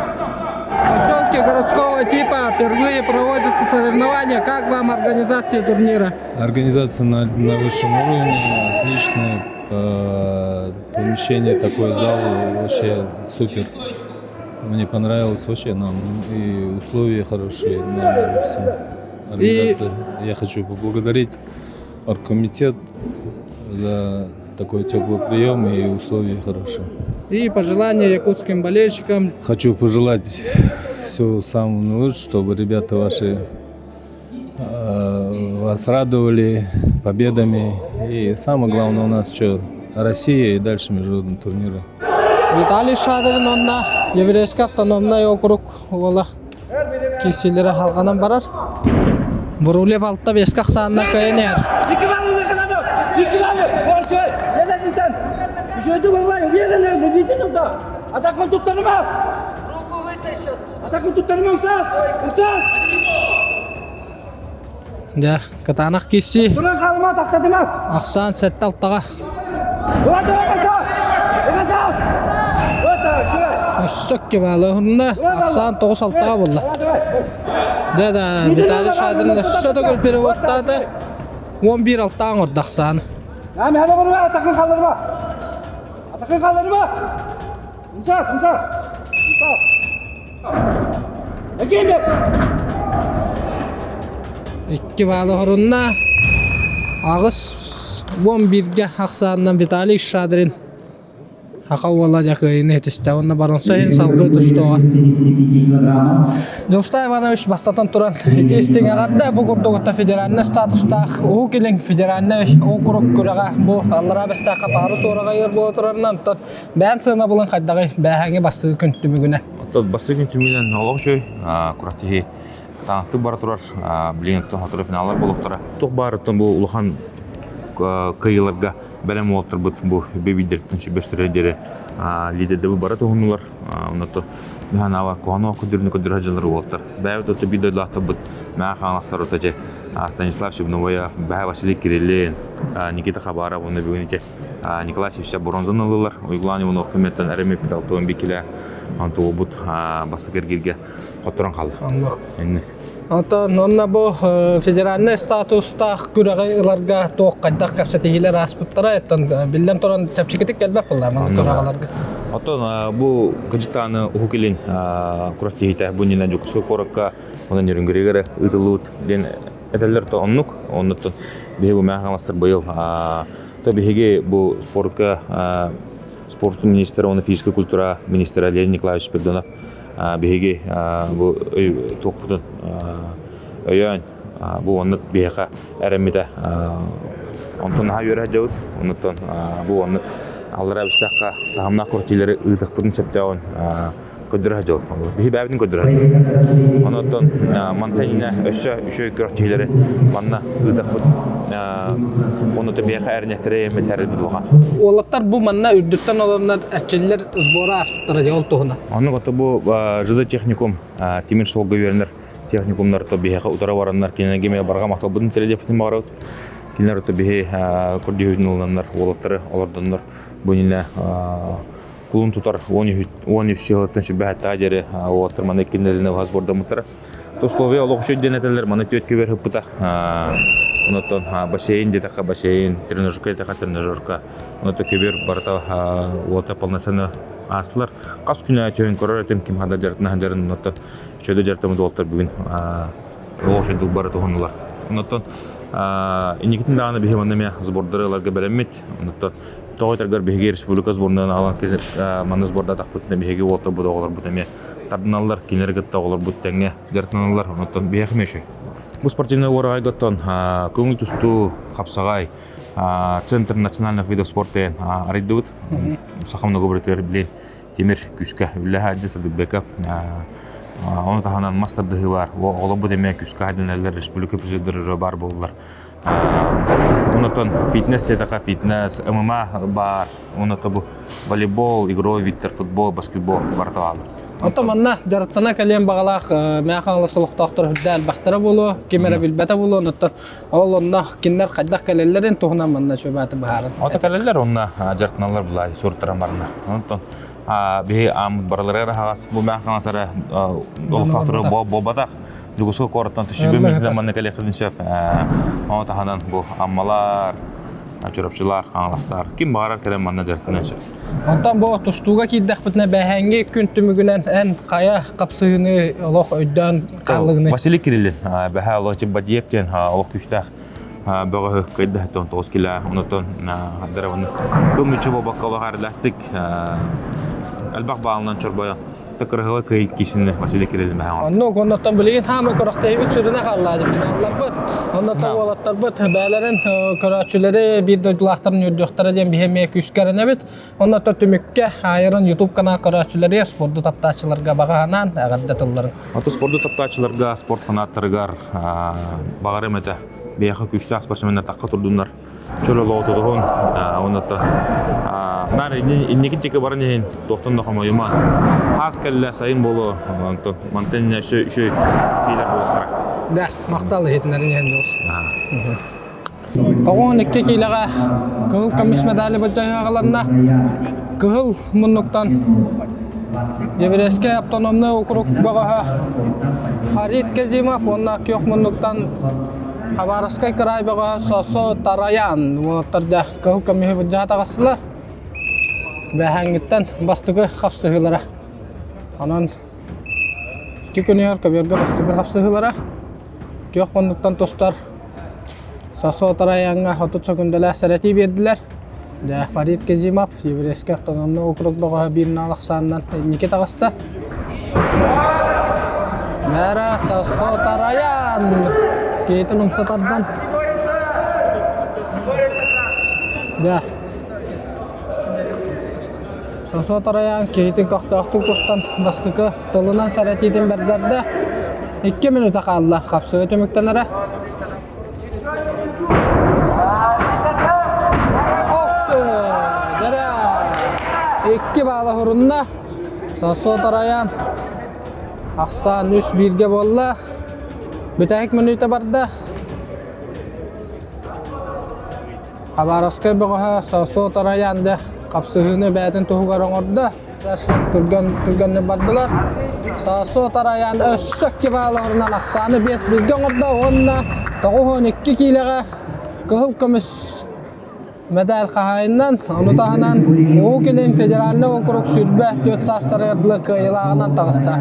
Speaker 3: поселке городского типа впервые проводятся соревнования. Как вам организация турнира?
Speaker 7: Организация на, на высшем уровне, отличное э, помещение, такой зал вообще супер. Мне понравилось вообще нам и условия хорошие, нам все. Организация. И... Я хочу поблагодарить оргкомитет за такой теплый прием и условия хорошие.
Speaker 3: И пожелания якутским болельщикам.
Speaker 7: Хочу пожелать всего самого лучшего, чтобы ребята ваши э, вас радовали победами. И самое главное у нас что, Россия и дальше международные турниры.
Speaker 3: Виталий Шадрин онна Еврейский автономный округ уола киселері халғанан барар. Бурулев алта беске ахсаанна кыайан иһэр. Дьэ, кытаанах киирсии. Ахсаан сэттэ алтаҕа. Өссө кибаалы уһунна. Ахсаан тоҕус алтаҕа буолла. Дьэ да, Виталий Шадрин өссө да көл переводтаата. 11 алтаҕа оҥордо ахсааны. Икки баалы хорунна. 81-гэ ахсаанынан Виталий Шадрин Аха уола дьэ кыайыыны ситистэ уонна баронса иһин салгыы тустуоҕа. Дьулустай Иванович бастатан туран ити истиҥ эҕэрдэ бу курдук федеральнай статустаах Уһук Илин федеральнай округ күрэҕэ бу Аллараа Бэстээххэ паары суораҕа ыыр буола турарынан оттон бэйэн сыанабылын хайдаҕый бээһээҥи бастакы күн түмүгүнэн?
Speaker 8: Оттон бастакы күн түмүгүнэн олох үчүгэй күрэхтэһии кытаанахтык бара турар билигин оттон сотору финаллар буолуохтара. Туох баарыттан бу улахан кыайыыларга бэлэм уолаттарбыт бу бэбиидэртэн сүбэстэрэ диэри лидердэби бара туһуннулар. Оннуттан Миханаава куһаҕан көрдөрүүнү көрдөрө сылдьаллар уолаттар. Бэйэбит отто биир дойдулаахтарбыт Мэҕэ Хаҥаластар ото ити Станислав Чебновоев, Бэһэ Василий Кириллин, Никита Хабаров уонна бүгүн ити Николай Сивцев бронзаны ыллылар. Уйгулаан Иванов көмөттөн эрэмиппит алтуон бикилэ онтугубут бастакы эргииргэ хотторон хаалла.
Speaker 3: Оннук. Онтон онно бу федеральнай статустаах күрэҕи ыларга туох хайдах кэпсэтиһиилэр ааспыттара оттон биллэн туран чэпчэкитик кэлбэт буолла маннык күрэҕэлэргэ.
Speaker 8: Оттон бу Кыргызстаны Уһук Илин күрэхтэһиитэ бу иннинэ Дьокуускай куоракка онон Нерюнгрига ыытыллыбыт диэн этэллэр то оннук. Оннуттан биһиги бу Мэҥэ Хаҥаластар быйыл то биһиги бу спортка спорт министрэ уонна физическэй культура министрэ Леонид Николаевич Спиридонов биһиги бу туохпутун өйөөн бу оннук биһиэхэ эрэммитэ онтон наһаа үөрэ сылдьабыт оннуттан бу оннук аллараа бистахха таһымнаах квартиралары ыытыахпытын сөптөөҕүн көрдөрө сылдьабыт биһи бэйэбитин көрдөрө сылдьабыт онуттан мантан иннэ өссө үчүгэй күрэхтэһиилэри манна ыытыахпыт онута биһиэхэ эрэнэхтэрэ эмэтэрбит улахан
Speaker 3: Уолаттар бу манна үрдүттэн олорунар эрчиллэр сбора ааспыттара дьэ ол туһунан.
Speaker 8: Оннук ото бу ЖД техникум тимир суолга үөрэнэр техникумнар то биһиэхэ утары бараннар кинилэргэ эмиэ барҕа махталбытын тириэрдиэхпитин баҕарабыт. Кинилэр ото биһи көрдөһүүтүн ылынаннар уолаттары олордоннор бу иннинэ кулун тутар 13 сылыттан сүбэһэттэҕэ диэри уолаттар маны кинилэринэ уһас бордоммуттара. Условия олох үчүгэй диэн этэллэр, маны түөрт кибер ыппыта. Онтон бассейн диэтэххэ бассейн, тренажерка диэтэххэ тренажерка. Онто кибер барыта уота полноценно аастылар. Хас күн түһэн көрөр этим ким хада дьарытына сылдьарын онтон үчүгэй дьарытыммыт уолаттар бүгүн олох үчүгэйдик бары туһуннулар. Онтон инникитин даҕаны биһи манна эмиэ сбордары ыларга бэлэммит. Онтон тоҕо этэргэр биһиги республика сборынан аҕалан манна сбордаатахпытына биһиги уолаттарбыт оҕолорбут эмиэ тардыналлар, кинилэри кытта оҕолорбут тэҥҥэ дьарыктаналлар. Онтон биһиэхэ эмиэ үчүгэй. Бу спортивнай уораҕайга оттон көҥүл тустуу, хапсаҕай, Центр национальных видов спорта диэн арыйдыбыт. Саха многоборьетыгар билин тимир күүскэ үлэ сылдьар Садыкбеков. Ону таһынан мас тардыһыы баар. Оҕолорбут эмиэ күүскэ хайданаллар, республика призердары баар буоллар. Онотон фитнес сетаха фитнес, ММА баар. Оното бу волейбол, игровой видтер, футбол, баскетбол барыта бааллар.
Speaker 3: Онтон манна дьарыктана кэлиэн баҕалаах Мэҥэ Хаҥалас олохтоохторо үрдэ элбэхтэрэ буолуо, ким эрэ билбэтэ буолуо, онуттан ол онно кинилэр хайдах кэлэллэрин туһунан манна сүбэти быһааран.
Speaker 8: Ото кэлэллэр онно дьарыктаналлар булаа суруттаран бараннар. Онтон. Биһи ааммыт барыларыгар аһаҕас бу мээх хаҥас эрэ олохтоохтору буолбатах. Дьокуускай куораттан түшүбү мүнүүтүнэн манна кэлиэххитин сөп. Ону таһынан бу Аммалар, Чурапчылар, Хаҥаластар ким баҕарар кэлэн манна дьарыктаныан сөп.
Speaker 3: Онтон бу тустууга киирдэхпитинэ бэһээҥҥи күн түмүгүнэн эн хайа хапсыһыыны олох өйдөөн хааллыгыный?
Speaker 8: Василий Кириллин бэһээ олох Бадиев диэн олох күүстээх бөҕөһү кыайда 9 кило онотон дарабаны кыл мүччү буолбакка олох арылаахтык элбэх баалынан чорбойон кырыһыла кый кисини Василий Кириллин бэһэҥ
Speaker 3: Оннук, оннуттан билигин хаама көрөхтөйбүт сүрүнэ хааллаады финалларбыт. Оннуттан уолаттарбыт бээлэрин көрөөччүлэри биир дойдулаахтарын үөрдүөхтэрэ диэн биһи эмиэ күүскэ эрэнэбит. Оннуттан түмүккэ Айрон YouTube канал көрөөччүлэри спорду таптааччыларга баҕа санаан эҕэрдэ тылларын.
Speaker 8: Аты спорду таптааччыларга, спорт фанаттарыгар баҕарым этэ. Биһиэхэ күүстээх спортсменнар тахха турдуннар. Чөл олоҕу тутуһун. Оннуттан наар инники диэки баран иһин туохтан да хомойума. Хаас кэллэ, сайын буолуо. Онтон мантан иннэ үчүгэй үчүгэй тиилэр буолуохтара.
Speaker 3: Да, махтал иһитиннэрин иһин дьолс. 92 киилэҕэ кыһыл көмүс медали былдьаһыаҕаланна. Кыһыл муннуктан Еврейскэй автономнай округ бөҕөһө Фарид Кезимов уонна күөх муннуктан Хабаровскай кыраай бөҕөһө Сосо Тараян уолаттар кыһыл көмүһү былдьаһа таҕыстылар. Бэһээҥҥиттэн бастакы хапсыһыылара. Онон икки күнүгэр көбүөргэ бастакы хапсыһыылара. Күөх муннуктан тустар Сосо Тараяҥҥа 30 сөкүндэлээх сэрэтии биэрдилэр. Дьэ, Фарид Кезимов Еврейскэй автономнай округ бөҕөһө биир наал ахсаанынан инники таҕыста. Нара Сосо Тараян киһитин умса тардан. Дьэ, Сосо Тараян киһитин көхтөөхтүк тустан бастакы тылынан сэрэтиитин бэрдэрдэ. Икки мүнүүтэ хаалла, хапсыга түмүктэнэрэ. Икки баала хурунна. Сосо Тараян ахсаан үс бииргэ буолла. Бүтэһик мүнүүтэ барда. Хабаровскай бөҕөһө Сосо Тараян дьэ хапсыһыыны бэйэтин туһугар оҥордо. Түргэн түргэнник бардылар. Сосо Тараян өссө икки бааларынан ахсааны биэс бииргэ оҥордо уонна 92 киилэҕэ кыһыл көмүс мэдээл хаһаайынынан, ону таһынан Уһук Илин федеральнай округ 24 саастарыгар дылы кыайыылааҕынан таҕыста.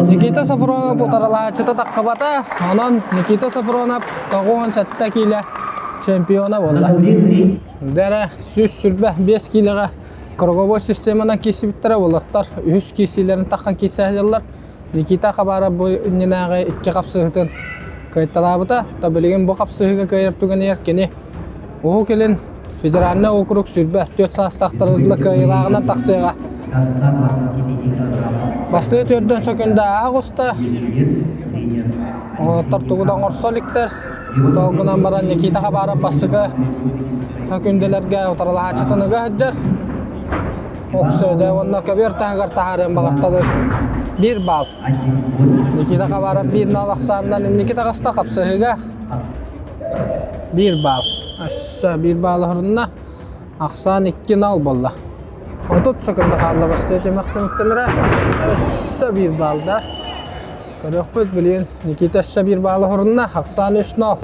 Speaker 3: Никита Софронов утарылаһааччыта таххыбата, онон Никита Софронов 97 киилэ чемпиона буолла. Дэрэ 125 киилэҕэ круговой системанан киирсибиттэрэ уолаттар үһүс киирсиилэрин таххан киирсэ сылдьаллар. Никита Хабаров бу иннинээҕи икки хапсыһыытын кыайталаабыта. Та билигин бу хапсыһыыга кыайар түгэнигэр кини Уһук Илин федеральнай округ 24 саастаахтарыгар кыайыылааҕынан тахсыаҕа. Бастакы төрдөн сөкүндэ ааҕыста. Уолаттар тугу да оҥорсо иликтэр. Ол гынан баран Никита Хабаров бастакы күндэлэргэ утарылаһааччытын ыга сылдьар. Оксөдө уонна көбүөр таһыгар таһаарыан баҕарталыыр. Биир баал. Никита Хабаров биир нал ахсаанынан инники таҕыста хапсыһыыга. Биир баал. Өссө биир баал оһорунна. Ахсаан икки нал буолла. 30 секунда хаалла бастыы түмэх түмүктэнэрэ. Өссө биир баал да. Көрүөхпүт билигин Никита өссө биир баалы оһорунна. Ахсаан үс нал.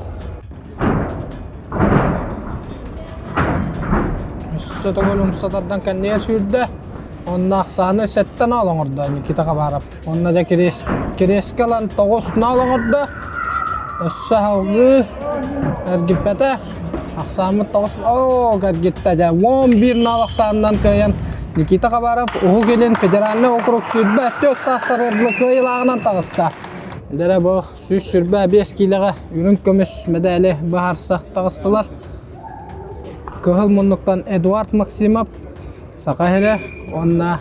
Speaker 3: Өссө төгүл умса тардан кэннигэр сүүрдэ. Онно ахсааны сэттэ нал оҥордо Никита Хабаров. Онно дьэ кириэс, кириэскэ ылан тоҕус нал оҥордо. Өссө салгыы эргиппэтэ. Ахсааммыт тоҕус оо эргиттэ дьэ 11 нал ахсаанынан кыайан Никита Хабаров Уһук Илин федеральнай округ 24 саастарыгар дылы кыайыылааҕынан таҕыста. Дьэ бу 125 киилэҕэ үрүҥ көмүс мэдээли быһаарса таҕыстылар. Кыһыл муннуктан Эдуард Максимов Саха сирэ уонна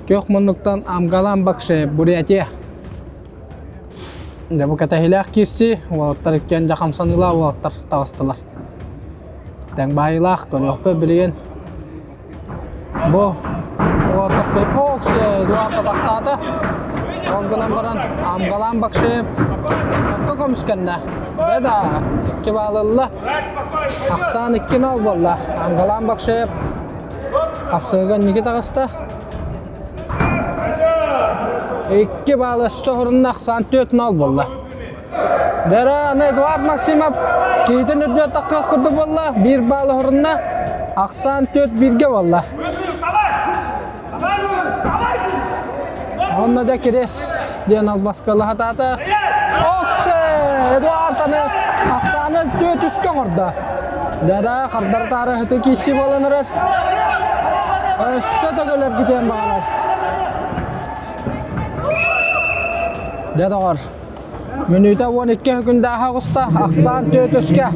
Speaker 3: күөх муннуктан Амгалан Бакшеев Бурятия. Дьэ бу кэтэһиилээх киирсии уолаттар иккиэн дьэ хамсаныылаах уолаттар таҕыстылар. Тэҥ баайыылаах көрүөхпүт билигин Бу Оксия Эдуард атахтаата. Ол гынан баран Амгалан Бакшеев орто көмүскэннэ. Дьэ да, икки баал ылла. Ахсаан икки нал буолла. Амгалан Бакшеев хапсыгыга инники таҕыста. Икки баал өссө хорунна ахсаан 4-0 буолла. Дара аны Эдуард Максимов киһитин үрдүгэр тахха курдук буолла. Биир баал хорунна. Ахсаан 4-1-ге буолла. Онно да кирес диэн албаскалаһа таата. Оксе! Эдуард аны ахсааны 4-3-кэ оҥордо. Дада хардары-таары хытыы киирсии буолан эрэр. Өссө төгүл эргитиэн баҕарар. Дьэ доҕор, мүнүүтэ 12 күндээхэ оҕуста, ахсаан түөтүскэ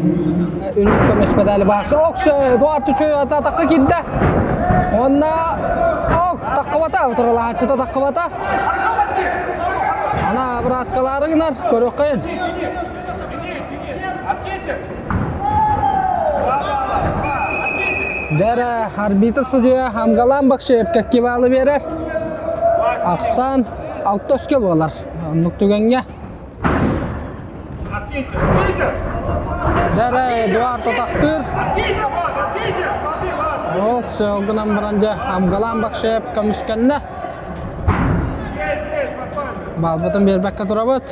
Speaker 3: үрүҥ көмүс медали баарса. Оксе, Эдуард үчүгэй атаакка киирдэ. Уонна ок, таххыбата, утарылаһааччыта таххыбата. Ана быраткалаары гынар, көрүөххэйин. Дэрэ арбитр судьуйа Амгалан Бакшеев кэккибаалы биэрэр. Ахсаан алта өскө буолар. Оннук түгэҥҥэ. Дэрэ Эдуард атахтыыр. Ол ол гынан баран дьэ Амгалан Бакшеев көмүскэннэ. Баалбытын биэрбэккэ турабыт.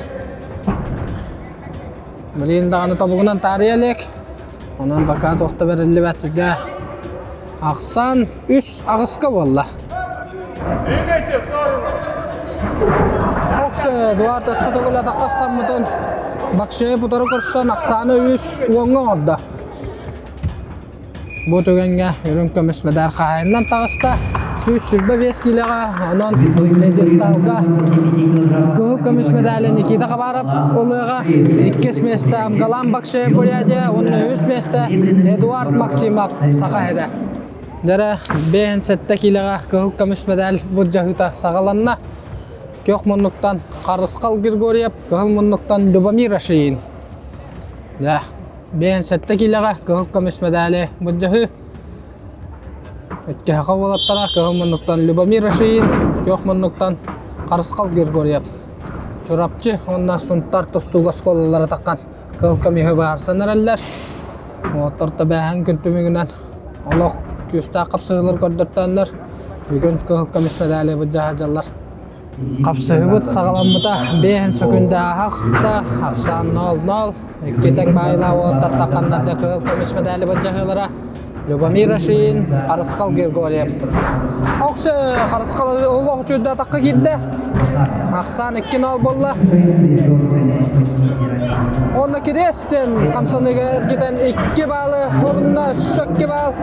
Speaker 3: Билигин даҕаны тобугунан таарыйа илик. Онон пока туох да бэриллибэт да. Ахсаан үс аҕыска буолла. Оксе Эдуард өссө төгүл атахха ыстаммытын Бакшеев утары көрсөн ахсааны үс уоҥҥа оҥордо. Бу түгэҥҥэ үрүҥ көмүс мэдээр хаһаайынынан таҕыста. 125 киилэҕэ, онон пьедесталга кыһыл көмүс мэдээли Никита Хабаров ылыаҕа. Иккис миэстэ Амгалан Бакшеев Бурятия уонна үһүс миэстэ Эдуард Максимов Саха сирэ. Дьэрэ, 57 киилэҕэ кыһыл көмүс мэдээл былдьаһыыта саҕаланна. Күөх муннуктан Харысхал Григорьев, кыһыл муннуктан Любомир Ашиин. Дьэ, 57 киилэҕэ кыһыл көмүс мэдээли былдьаһыы. Иккиһэхэ уолаттара кыһыл муннуктан Любомир Ашиин, күөх муннуктан Харысхал Григорьев. Чурапчы уонна Сунтар тустууга оскуолалара таххан кыһыл көмүһү быһаарсан эрэллэр. Уолаттар тэбээһин күн түмүгүнэн олох күүстээх хапсыһыылар көрдөртөөннөр бүгүн кыһыл көмүс мэдээли былдьаһа дьаллар. Хапсыһыбыт саҕаламмыта биэһин сөкүндэ ааһа ахсаан 0-0 икки тэҥ баайылаах уолаттар тахханнарда кыһыл көмүс мэдээли былдьаһыылара Любомир Ашин, Харысхал Григорьев. Оксө Харысхал олох үчүгэй атахха киирдэ. Ахсаан 2-0 буолла. Онно Кириэстин хамсаныыга эргитэн 2 баалы орунна өссө 2 баал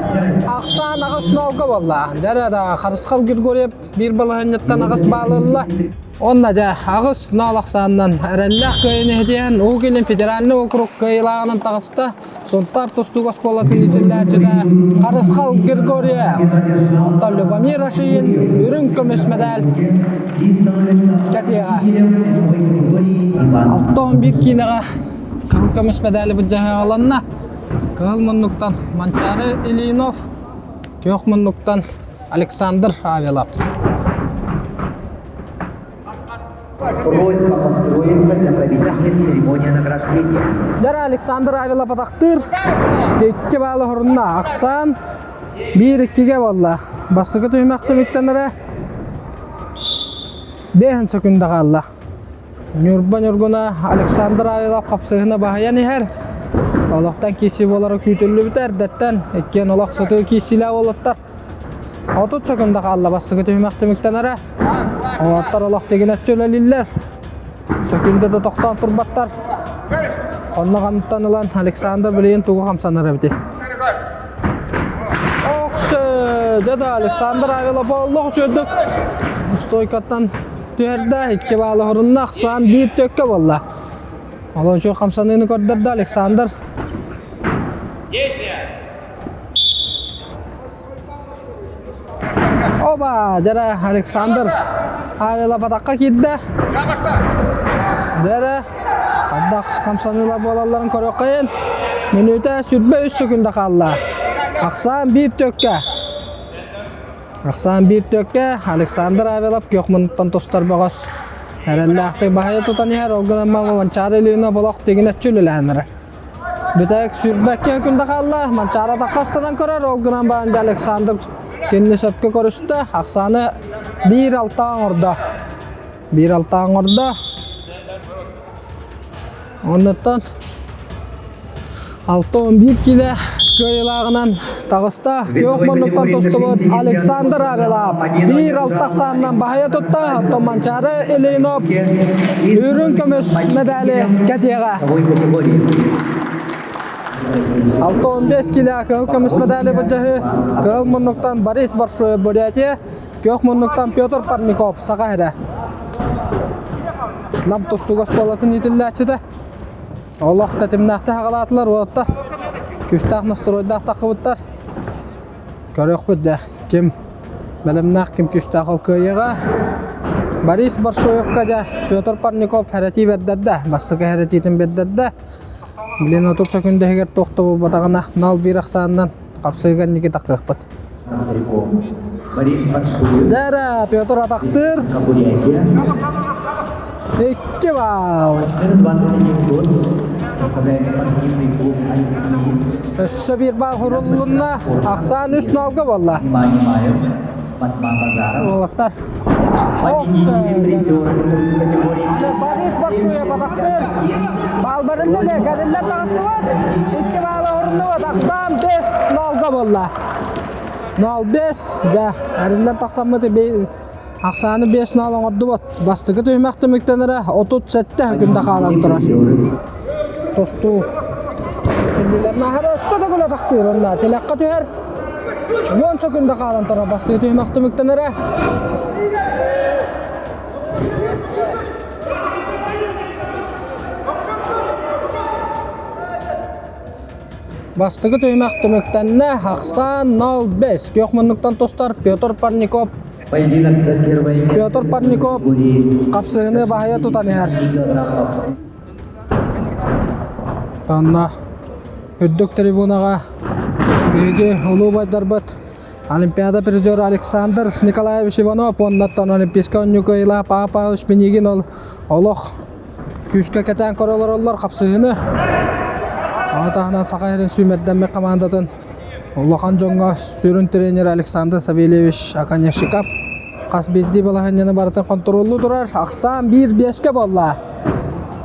Speaker 3: ахсаан 8-0-га буолла. Дьэ да Харысхал Григорьев биир балаһыанньаттан аҕыс баалы ылла. Онно дьэ 8-0 ахсаанынан эрэллээх кыайыыны иһитиһэн Уһук Илин федеральнай округ кыайыылааҕынан таҕыста. Сунтаар тустуук оскуолатын иитиллээччитэ Харысхал Григорьев. Оттон Любомир Ашиин үрүҥ көмүс мэдээл кэтиэҕэ. 61 киилэҕэ кыһыл көмүс мэдээли былдьаһыаҕаланна. Кыһыл муннуктан Манчаары Ильинов, күөх муннуктан Александр Авелов.
Speaker 9: Просьба построиться для проведения церемонии награждения.
Speaker 3: Дара Александр Авелов атахтыыр. Икки баалы хорунна. Ахсаан биир иккигэ буолла. Бастакы түһүмэх түмүктэнэрэ бэһин сөкүндэ хаалла. Ньурба Ньургуна Александр Авелов хапсыһына баһыйан иһэр. Олохтон киирсии буолара күүтүллүбүтэ эрдэттэн иккиэн олох сытыы киирсиилээх уолаттар. 30 секунда хаалла бастакы түһүмэх түмүктэнэрэ. Уолаттар олох тигинэччи үлэлииллэр. Сөкүндэ да тохтоон турбаттар. Онно хантан ылан Александр билигин тугу хамсанар эбитий? Оксе, дьэ да Александр Авелов олох үчүгдүк стойкаттан түһэрдэ, икки баалы хорунна, ахсаан биир төккө буолла. Ол үчүгэй хамсаныыны көрдөрдө Александр. Оба, дьэрэ Александр Авела батахха киирдэ. Дьэрэ хайдах хамсаныылар буолалларын көрүөххэйин. Мүнүүтэ 23 секунда хаалла. Ахсаан биир төккө. Ахсаан биир төккө Александр Авелов күөх муннуктан тустар бөҕөс. Эрэллээхтик баһыйа тутан иһэр, ол гынан Манчаары Ильина олох тигинэччи үлэлээн эрэр. Бүтэһик сүүрбэккэ күндэ хаалла. Манчаара таххастанан көрөр. Ол гынан баран дьэ Александр кинини сөпкө көрүстэ. Ахсааны 1-6 оҥордо. Биир алта оҥордо. Оннуттан 6-11 килэ кыайыылааҕынан таҕыста. Күөх муннуктан тустубут Александр Авелап биир алта ахсаанынан баһыйа тутта. Оттон Манчаары Ильинов үрүҥ көмүс медали кэтиэҕэ. 6-15 килэ кыһыл көмүс медали былдьаһыы кыһыл муннуктан Борис Баршоев Бурятия, күөх муннуктан Петр Парников Саха сирэ. Нам тустууга оскуолатын иитиллээччитэ. Олох тэтимнээхтик аҕалаатылар уолаттар. Күүстээх настройдаах таххыбыттар. Көрүөхпүт да ким бэлэмнээх, ким күүстээх ол кыайыаҕа. Борис Баршоевка да Петр Парников хэрэтии бэрдэрдэ. Бастакы хэрэтиитин бэрдэрдэ. Блин, 30 секунда иһигэр туох да буолбатаҕына, 0-1 ахсаанынан хапсыыга инники тахсыахпыт. Дара, Петр атахтыыр. Икки балл. Өссө биир балл хуруллунна. Ахсаан үс налга буолла. Уолаттар. Борис Баршуев атахтыыр. Баал барылла кэриллэн таҕыстыбыт. Икки баалы оруннубут. Ахсаан 5 налга буолла. 0-5 да эриллэн тахсаммыт ахсааны 5 нал оҥордубут. Бастакы түһүмэх түмүктэнэрэ 37 күндэ хаалан турар. Тостуу Чиллилэр наһара өссө да атахтыыр онно тилэххэ түһэр. 10 секунда хаалан турар бастакы түһүмэх түмүктэнэрэ. Бастакы түһүмэх түмүктэннэ. Ахсаан 0-5. Күөх муннуктан тустар Петр Парников. Петр Парников хапсыһыны баһыйа тутан иһэр. Онно үрдүк трибунаҕа биһиги улуу убайдарбыт Олимпиада призера Александр Николаевич Иванов уоннаттан Олимпийскай оонньуу кыайыылаах Павел Павлович Пинигин ол олох күүскэ кэтээн көрө олороллор хапсыһыыны. Ону таһынан Саха сирин сүүмэрдэммит хамаандатын улахан дьоҥҥо сүрүн тренер Александр Савельевич Оконешников хас биирдии балаһыанньаны барытын хонтуруоллуу турар. Ахсаан биир биэскэ буолла.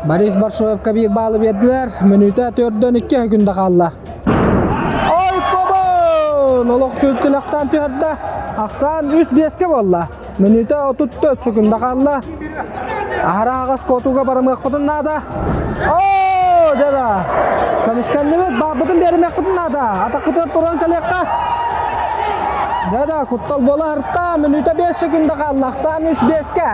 Speaker 3: Борис Баршоевка биир баалы биэрдилэр. Мүнүүтэ төрдөн икки күндэ хаалла. Ой, кобон! Олох чүүптүлэхтэн түһэрдэ. Ахсаан үс биэскэ буолла. Мүнүүтэ 34 секунда хаалла. Аһара аҕас куотууга барымыахпытын наада. Оо, дьэ Көмүскэннибит, бааппытын биэримиэхпитин наада. Атахпытыгар туран кэлиэххэ. Дьэ да, куттал буола ырта. Мүнүүтэ 5 секунда хаалла. Ахсаан үс биэскэ.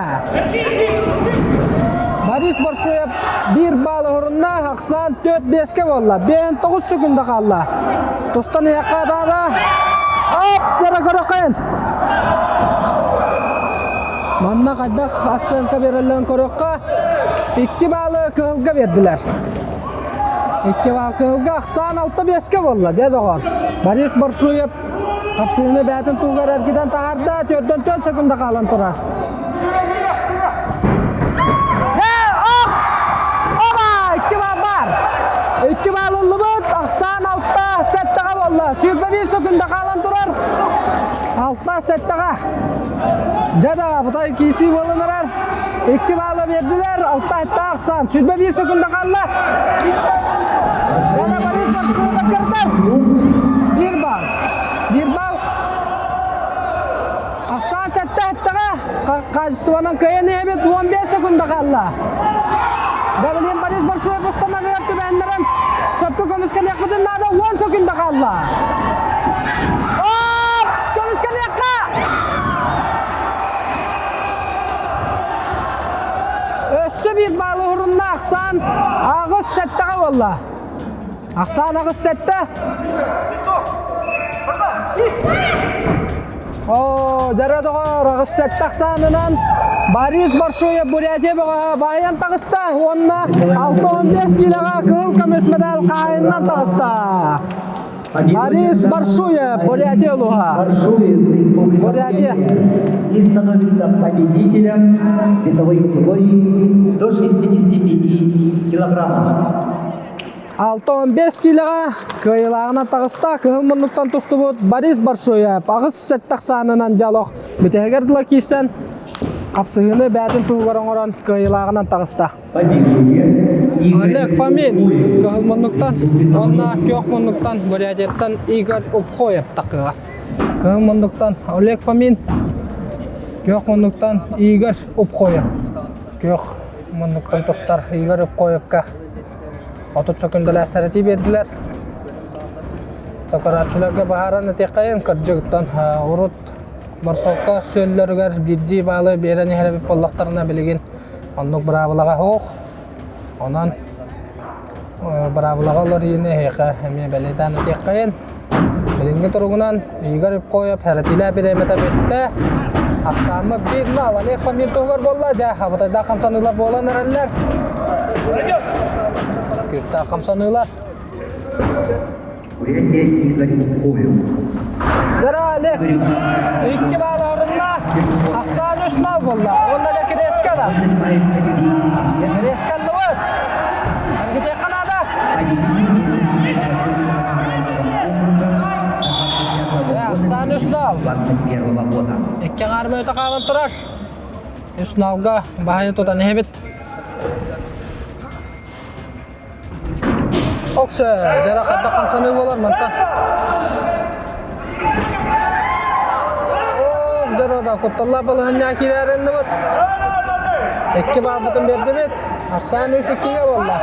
Speaker 3: Борис Боршуев биир баал оһорунна. Ахсаан 4 биэскэ буолла. 59 секунда хаалла. Тустан иһэххэ даада. Оп, дьэ көрөххүн. Манна хайдах оценка биэрэллэрин көрүөххэ. Икки баалы кыһылга биэрдилэр. Икки баал кыһылга ахсаан алта биэскэ буолла, дьэ доҕор. Борис Боршуев хапсыһыыны бэйэтин туһугар эргитэн таһаарда, төрдөн төрт секунда хаалан турар. Э, оп! Оба! Икки баал бар! Икки баал ыллыбыт, ахсаан алта сэттэҕэ буолла. Сүүрбэ биир секунда хаалан турар. Алта сэттэҕэ. Дьэ да, Бутай киисии буолан эрэр. Икки баала биэрдилэр. Алта аттаах ахсаан. 21 секунда хаалла. Дьэ да, Борис Баршуев кырдар. Биир баал. Биир баал. Ахсаан сэттэ эттэҕэ. Качествонан кыайан иһэбит. 15 секунда хаалла. Гаврилин Борис Баршуев ыстанарыгар түбэһиннэрэн сөпкө көмүскэниэхпитин наада 10 секунда хаалла. Оп! Көмүскэниэххэ! Өссө биир баалы уһурунна ахсаан аҕыс сэттэҕэ буолла. Ахсаан аҕыс сэттэ. Оо, дьэрэ доҕоор, аҕыс сэттэ ахсаанынан Борис Боршуев Бурятия бөҕөһө баайан таҕыста уонна 6-15 киилэҕэ кыһыл көмүс медаль хаһаайынынан таҕыста. Борис Боршуев, Бурятия улууһа. Бурятия.
Speaker 9: И становится победителем весовой категории до 65 килограммов.
Speaker 3: 65 киилэҕэ кыайыылааҕынан таҕыста кыһыл муннуктан тустубут Борис Боршуев аҕыс сэттэх саанынан диалог бүтэһигэр дылы киирсэн. Хапсыһыыны бэйэтин туһугар оҥорон кыайыылааҕынан таҕыста. Олег Фомин кыһыл муннуктан уонна күөх муннуктан Бурятияттан Игорь Упхоев такыга. Кыһыл муннуктан Олег Фомин, күөх муннуктан Игорь Упхоев. Күөх муннуктан тустар Игорь Упхоевка 30 секундалаах сэрэтии биэрдилэр. Токорааччыларга баһааран этиэххэйин кырдьыгыттан урут Барсовка сүөллөрүгэр биирдии баалы биэрэн иһэр эбит буоллахтарына билигин оннук быраабылаҕа суох. Онон быраабылаҕа олорууну эһиэхэ эмиэ бэлиэтээн этиэххэйин. Билиҥҥи туругунан Игорь Ипкоев хэрэтиилээх бириэмэтэ бүттэ. Ахсааммыт биир мал Олег Фомин туһугар буолла. Дьэ, абытайдаах хамсаныылар буолан эрэллэр. Күүстээх хамсаныылар.
Speaker 9: Игорь Ипкоев.
Speaker 3: Дара Олег икки баал орунна. Ахсаан үс мал буолла. Уонна да киреска да. Киреска аллыбыт. Аргытыахха наада. Ахсаан үс мал.
Speaker 9: 21 года.
Speaker 3: Икки аҥаар мүнүүтэ хаалан турар. Үс налга баһайы тутан иһэбит. Оксө, дара хадда хамсаныы буолар мантан. Ок, дара да кутталлаах балаһанньаа киирээриннибит. Икки баалбытын биэрдибит. Ахсаан үс иккигэ буолла.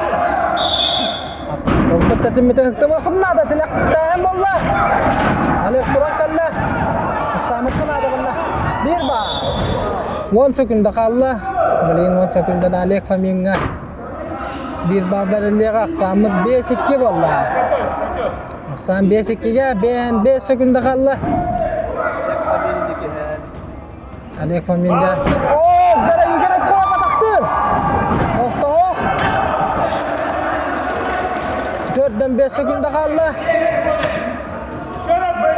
Speaker 3: Олбут тэтиммитин ыктымыахпын наада, тилэхтээһин буолла. Олег туран кэллэ. Ахсаамыкка наада буолла. Биир баал. 10 секунда хаалла. Билигин 10 секундада Олег Фомиҥҥа Биир баал бэриллиэҕэ ахсааммыт 5-2 буолла. Ахсаан 5-2-гэ 5 секунда хаалла. Олег Фоминга. О, Гара Игорев куопатахтыыр. Охтоох. Төрдөн 5 секунда хаалла.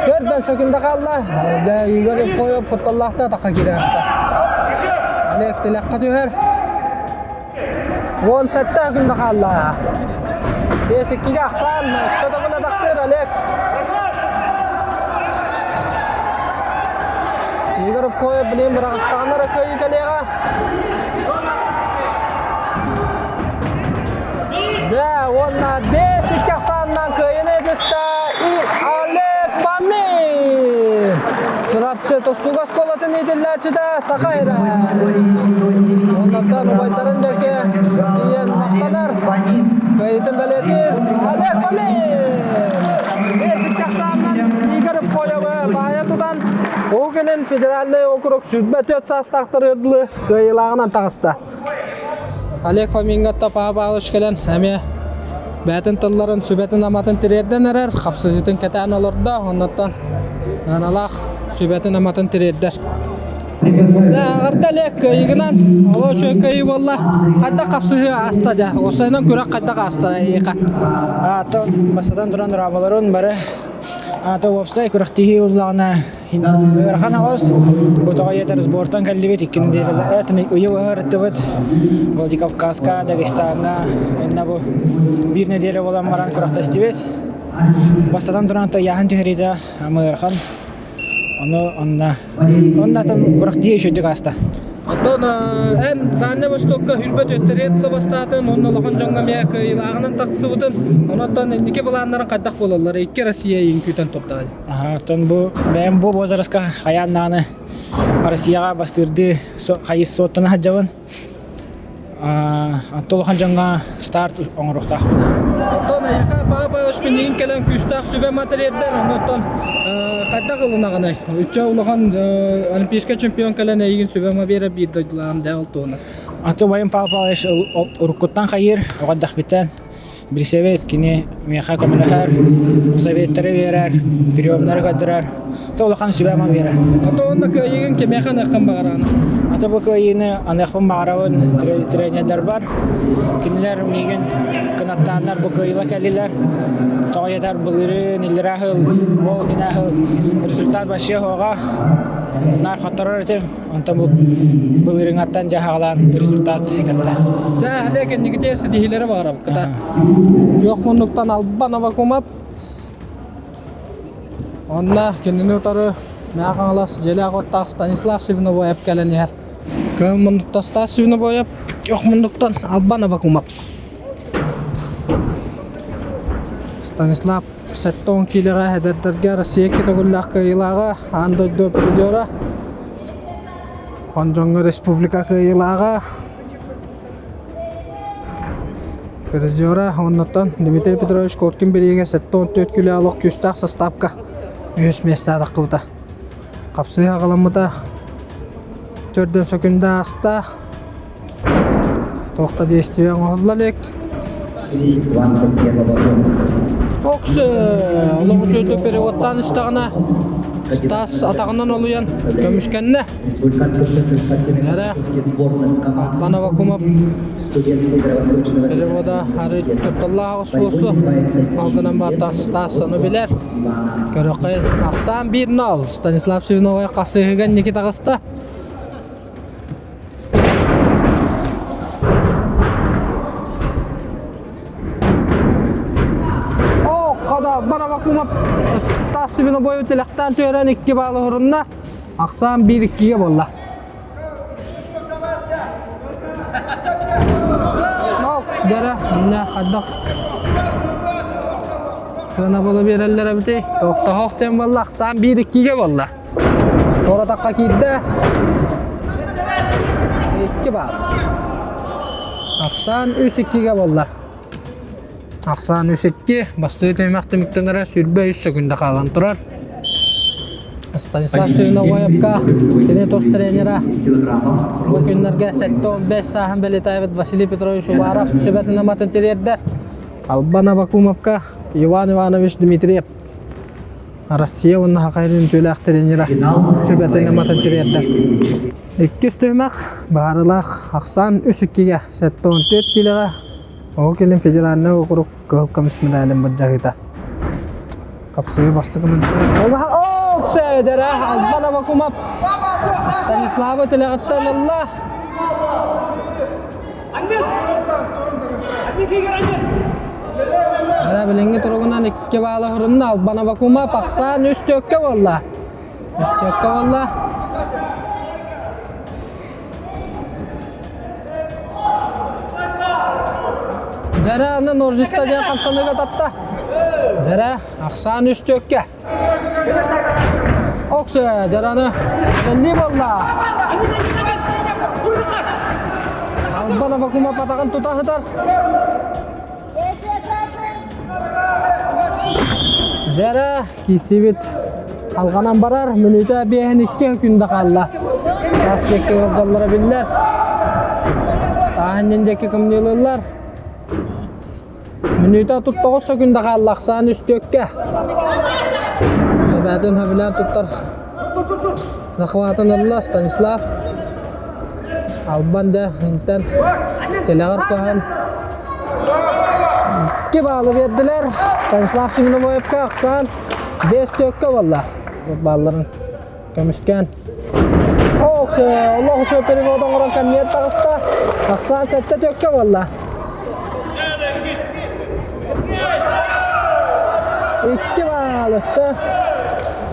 Speaker 3: Төрдөн секунда хаалла. Дэ Игорев қойып кутталлаахта атаққа киирээхтэ. Олег тилэххэ түһэр. 17 күн хаалла. 5-2-ге ахсаан өссө төгүл атахтыыр Олег. Игорь Коев билин быраҕыстаҕына кыайыы кэлиэҕэ. Да, уонна 5-2 ахсаанынан кыайыны этистэ и Олег Фомин! Чурапчы тустууга оскуолатын иитиллээччитэ Саха эрэ. Оннуттан убайдарын диэки тиийэн махтанар. Кыайыытын бэлиэтиир Олег Фомин! 5-2 ахсаанынан Игорь Хоевы баайа тутан Уһук Илин федеральнай округ 24 саастаахтар дылы кыайыылааҕынан таҕыста. Олег Фомиҥҥа Павлович кэлэн эмиэ бэйэтин тылларын сүбэтин-аматын тириэрдэн эрэр, хапсыһыытын кэтээн олордо, оннуттан сыаналаах сүбэтин-аматын тириэрдэр. Аҕарда Олег кыайыгынан, олох үчүгэй кыайыы буолла. Хайдах хапсыһыы ааста дьэ? Уопсайынан күрэх хайдах ааста эйиэхэ?
Speaker 10: Аата бастатан туран дорооболорун бары аата уопсай күрэхтэһии буоллаҕына Ыарахан аҕыс, бу тоҕо диэтэр сбортан кэллибит, икки нэдиэлэ ыйы быһа ырыттыбыт. Владикавказка, Дагестаҥҥа инна бу биир нэдиэлэ буолан баран күрэхтэстибит. Бастатан туран ыйааһын түһэриитэ ыарахан. Ону онно онно атын күрэхтии үчүгдүк ааста.
Speaker 3: Оттон эн Дальнай Востокка хүрбэт өттөрү тыла бастаатын, уонна улахан дьоҥҥо эмиэ кыайыылааҕынан тахсыбытын, онон инники былааннарын хайдах буолаллар? Икки Россия үҥкүүтэн турдаҕа.
Speaker 10: Оттон бу бэйэм бу возраска хайаан даҕаны Россияҕа бастыырдыы хайыс суоттана сылдьабын. Онтон улахан дьоҥҥо старт оҥоруохтаахпын.
Speaker 3: Оттон эйиэхэ Павел Павлович миигин кэлэн күүстээх сүбэ матырыйаллар, оннуттан хайдах ылынаҕыный? Ычча улахан олимпийскай чемпион кэлэн эйигин сүбэ биэрэр биир дойдулааҕым дэ ол туһунан.
Speaker 10: Аты убайым Павел Павлович уруккуттан хайыыр, оҕо эрдэхпиттэн Билсэбит, кини миэхэ көмөлөһөр, советтары биэрэр, приемнары көрдөрөр. То улахан сүбэ-ама биэрэр.
Speaker 3: Ото онно кыайыыгын кимиэхэ аныаххын баҕараҕын?
Speaker 10: Ата бу кыайыыны аныахпын баҕарабын тренердарбар. Кинилэр миигин кынаттааннар бу кыайыыла кэллилэр. Тоҕо диэтэр былырыын иллэрээ сыл, ол иннинэ сыл результат вообще суоҕа. Наар хотторор этим. Онтон бу былырыҥаттан дьаһаҕалаан результат кэллэ.
Speaker 3: Дьэ, Олег инникитигэр ситиһиилэри баҕарабыт кытаат. Күөх муннуктан Албан Авакумов Онно кинини утары Мэҥэ Хаҥалас дьиэлээх уоттаах Станислав Сивинову эп кэлэн иһэр. Кыһыл муннуктан Стас Свинобоев, күөх муннуктан Албан Авакумов. Станислав 70 киилэҕэ эдэрдэргэ Россия көтөҕүллээх кыайыылааҕа, аан дойду призера, Хондьоҥҥо республика кыайыылааҕа, призера, оннуттан Дмитрий Петрович Коркин бириигэ 74 кило олох күүстээх састаапка үһүс миэстэ таххыбыта. Хапсыы аҕаламмыта төрдүн сөкүндэ ааста. Туох да действие оҥоһулла илик. Окс олох үчүгэйдик переводтаан истэҕинэ Стас атаҕынан олуйан көмүскэннэ. Дэрэ Албан Авакумов перевода арый тутталлаах аҕыс буолсу. Ол гынан бааттан Стас ону билэр. Көрөххөйүн. Ахсаан 1-0. Станислав Свиновой хасыһыган ники таҕыста. О, қада Барабакумов Стас Свинобоев тилэхтэн түөрэн икки баалы хорунна. Ахсаан 1-2-ге болла. Ол, дэрэ, инне хайдах сыанабылы биэрэллэр эбитий? Тохтоһох диэн буолла, ахсаан 1-2-ге болла. Туоратахха киирдэ. Икки баар. Ахсаан 3-2-ге болла. Ахсаан 3-2. Бастыы түһүмэх түмүктэнэрэ 23 секунда хаалан турар. Станислав Свиновоевка кини тус тренера бу күннэргэ 75 сааһын бэлиэтээбит Василий Петрович Уваров сүбэтин-аматын тириэрдэр. Албан Авакумовка Иван Иванович Дмитриев Россия уонна Саха сирин үтүөлээх тренера сүбэтин-аматын тириэрдэр. Иккис түһүмэх баһаарылаах ахсаан үс иккигэ 74 киилэҕэ Уһук Илин федеральнай уокурук кыһыл көмүс медалын былдьаһыыта. Хапсыы бастакы Ок, Албан Авакумов Станислава тилэҕиттэн ылла. Ара билиҥҥи туругунан икки баала хорунна Албан Авакумов ахсаан үс төккө буолла. Үс төккө буолла. Дэрэ аны ножница диэн хамсаныыга татта. Дэрэ ахсаан үс төккө. Оксө, дэрэ аны элли болла. Албан Авакума патаҕын тута сытар. Дэрэ киирсибит алҕанан барар мүнүүтэ биэһин икки күндэ хаалла. Стас диэки ыалдьаллара биллэр. Стаһын диэки кымньыылыыллар. Мүнүүтэ 39 секунда хаалла ахсаан үс түөккэ. Лэбээтин хөбүлээн туттар захватын ылла Станислав. Албан да интэн тилэҕэр көһөн Икки баалы биэрдилэр. Станислав Семеновоевка ахсаан 5 төккө буолла. Баалларын көмүскээн. Ох, олох үчүгэй перевод оҥорон кэнниэр таҕыста. Ахсаан сэттэ төккө буолла. Икки баал өссө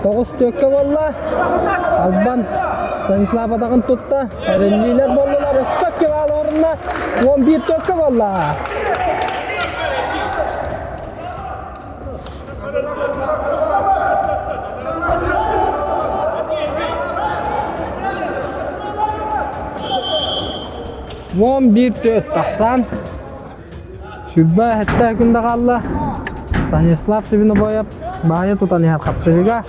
Speaker 3: тоҕус төккө буолла. Албан Станислав атаҕын тутта. Эриллиилэр буоллулар. Өссө икки баал орунна. 11 төккө буолла. Уон биир төрт тахсан сүрбэ сэттэ күндэ хаалла. Станислав Свинобоев баайы тутан иһэр хапсыһыыга.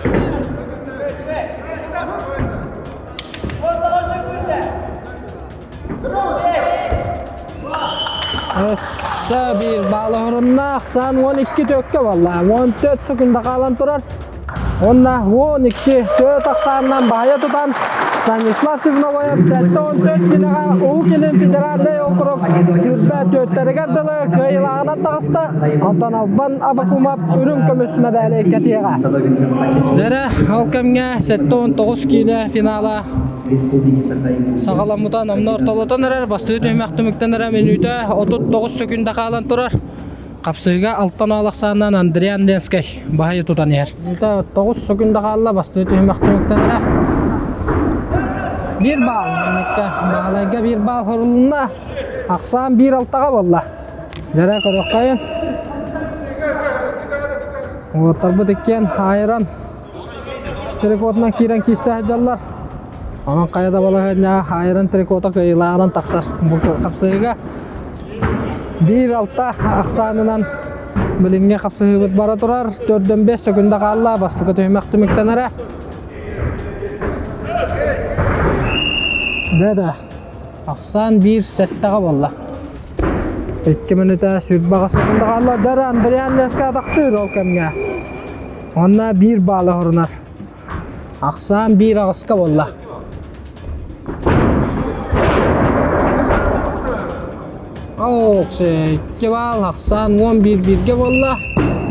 Speaker 3: Өссө биир баал оһорунна. Ахсаан 12 төккө буолла. 14 секунда хаалан турар. Уонна 12 төрт ахсаанынан баайа тутан Станислав Сивновоев 74 килэҕэ Уһук Илин федеральнай округ сүүрбэ түөртэригэр дылы кыайыылааҕынан таҕыста. Онтон Албан Авакумов үрүҥ көмүс мэдээли кэтиэҕэ. Дэрэ, ол кэмҥэ 79 киилэ финала Саҕаламмыта номнуо ортолотон эрэр, бастыы түһүмэх түмүктэн эрэ мүнүүтэ 39 сөкүүндэ хаалан турар. Хапсыыга алтан оол ахсаанынан Андриан Ленскэй баһайы тутан иһэр. Мүнүүтэ 9 сөкүүндэ хаалла, бастыы түһүмэх түмүктэн эрэ. Биир баал. Манныкка Баһылайга биир баал хорулунна. Ахсаан биир алтаҕа буолла. Дьэрэ көрүөххэйин. Уоттарбыт иккиэн айран трикотунан киирэн киирсэ сылдьаллар. Онон хайа да балаһыанньаҕа айран трикота кыайыылааҕынан тахсар. Бу хапсыһыыга биир алта ахсаанынан билиҥҥи хапсыһыыбыт бара турар. Төрдөн бэс сөкүндэ хаалла. Бастакы түһүмэх түмүктэнэрэ. Да-да. Ахсаан биир сэттэҕэ буолла. Икки мүнүүтэ сүүрбэҕэ секунда хаалла. Дара Андриан Леска атахтыыр ол кэмҥэ. Онно биир баалы хорунар. Ахсаан биир аҕыска буолла. Икки баал ахсаан 11 бииргэ буолла.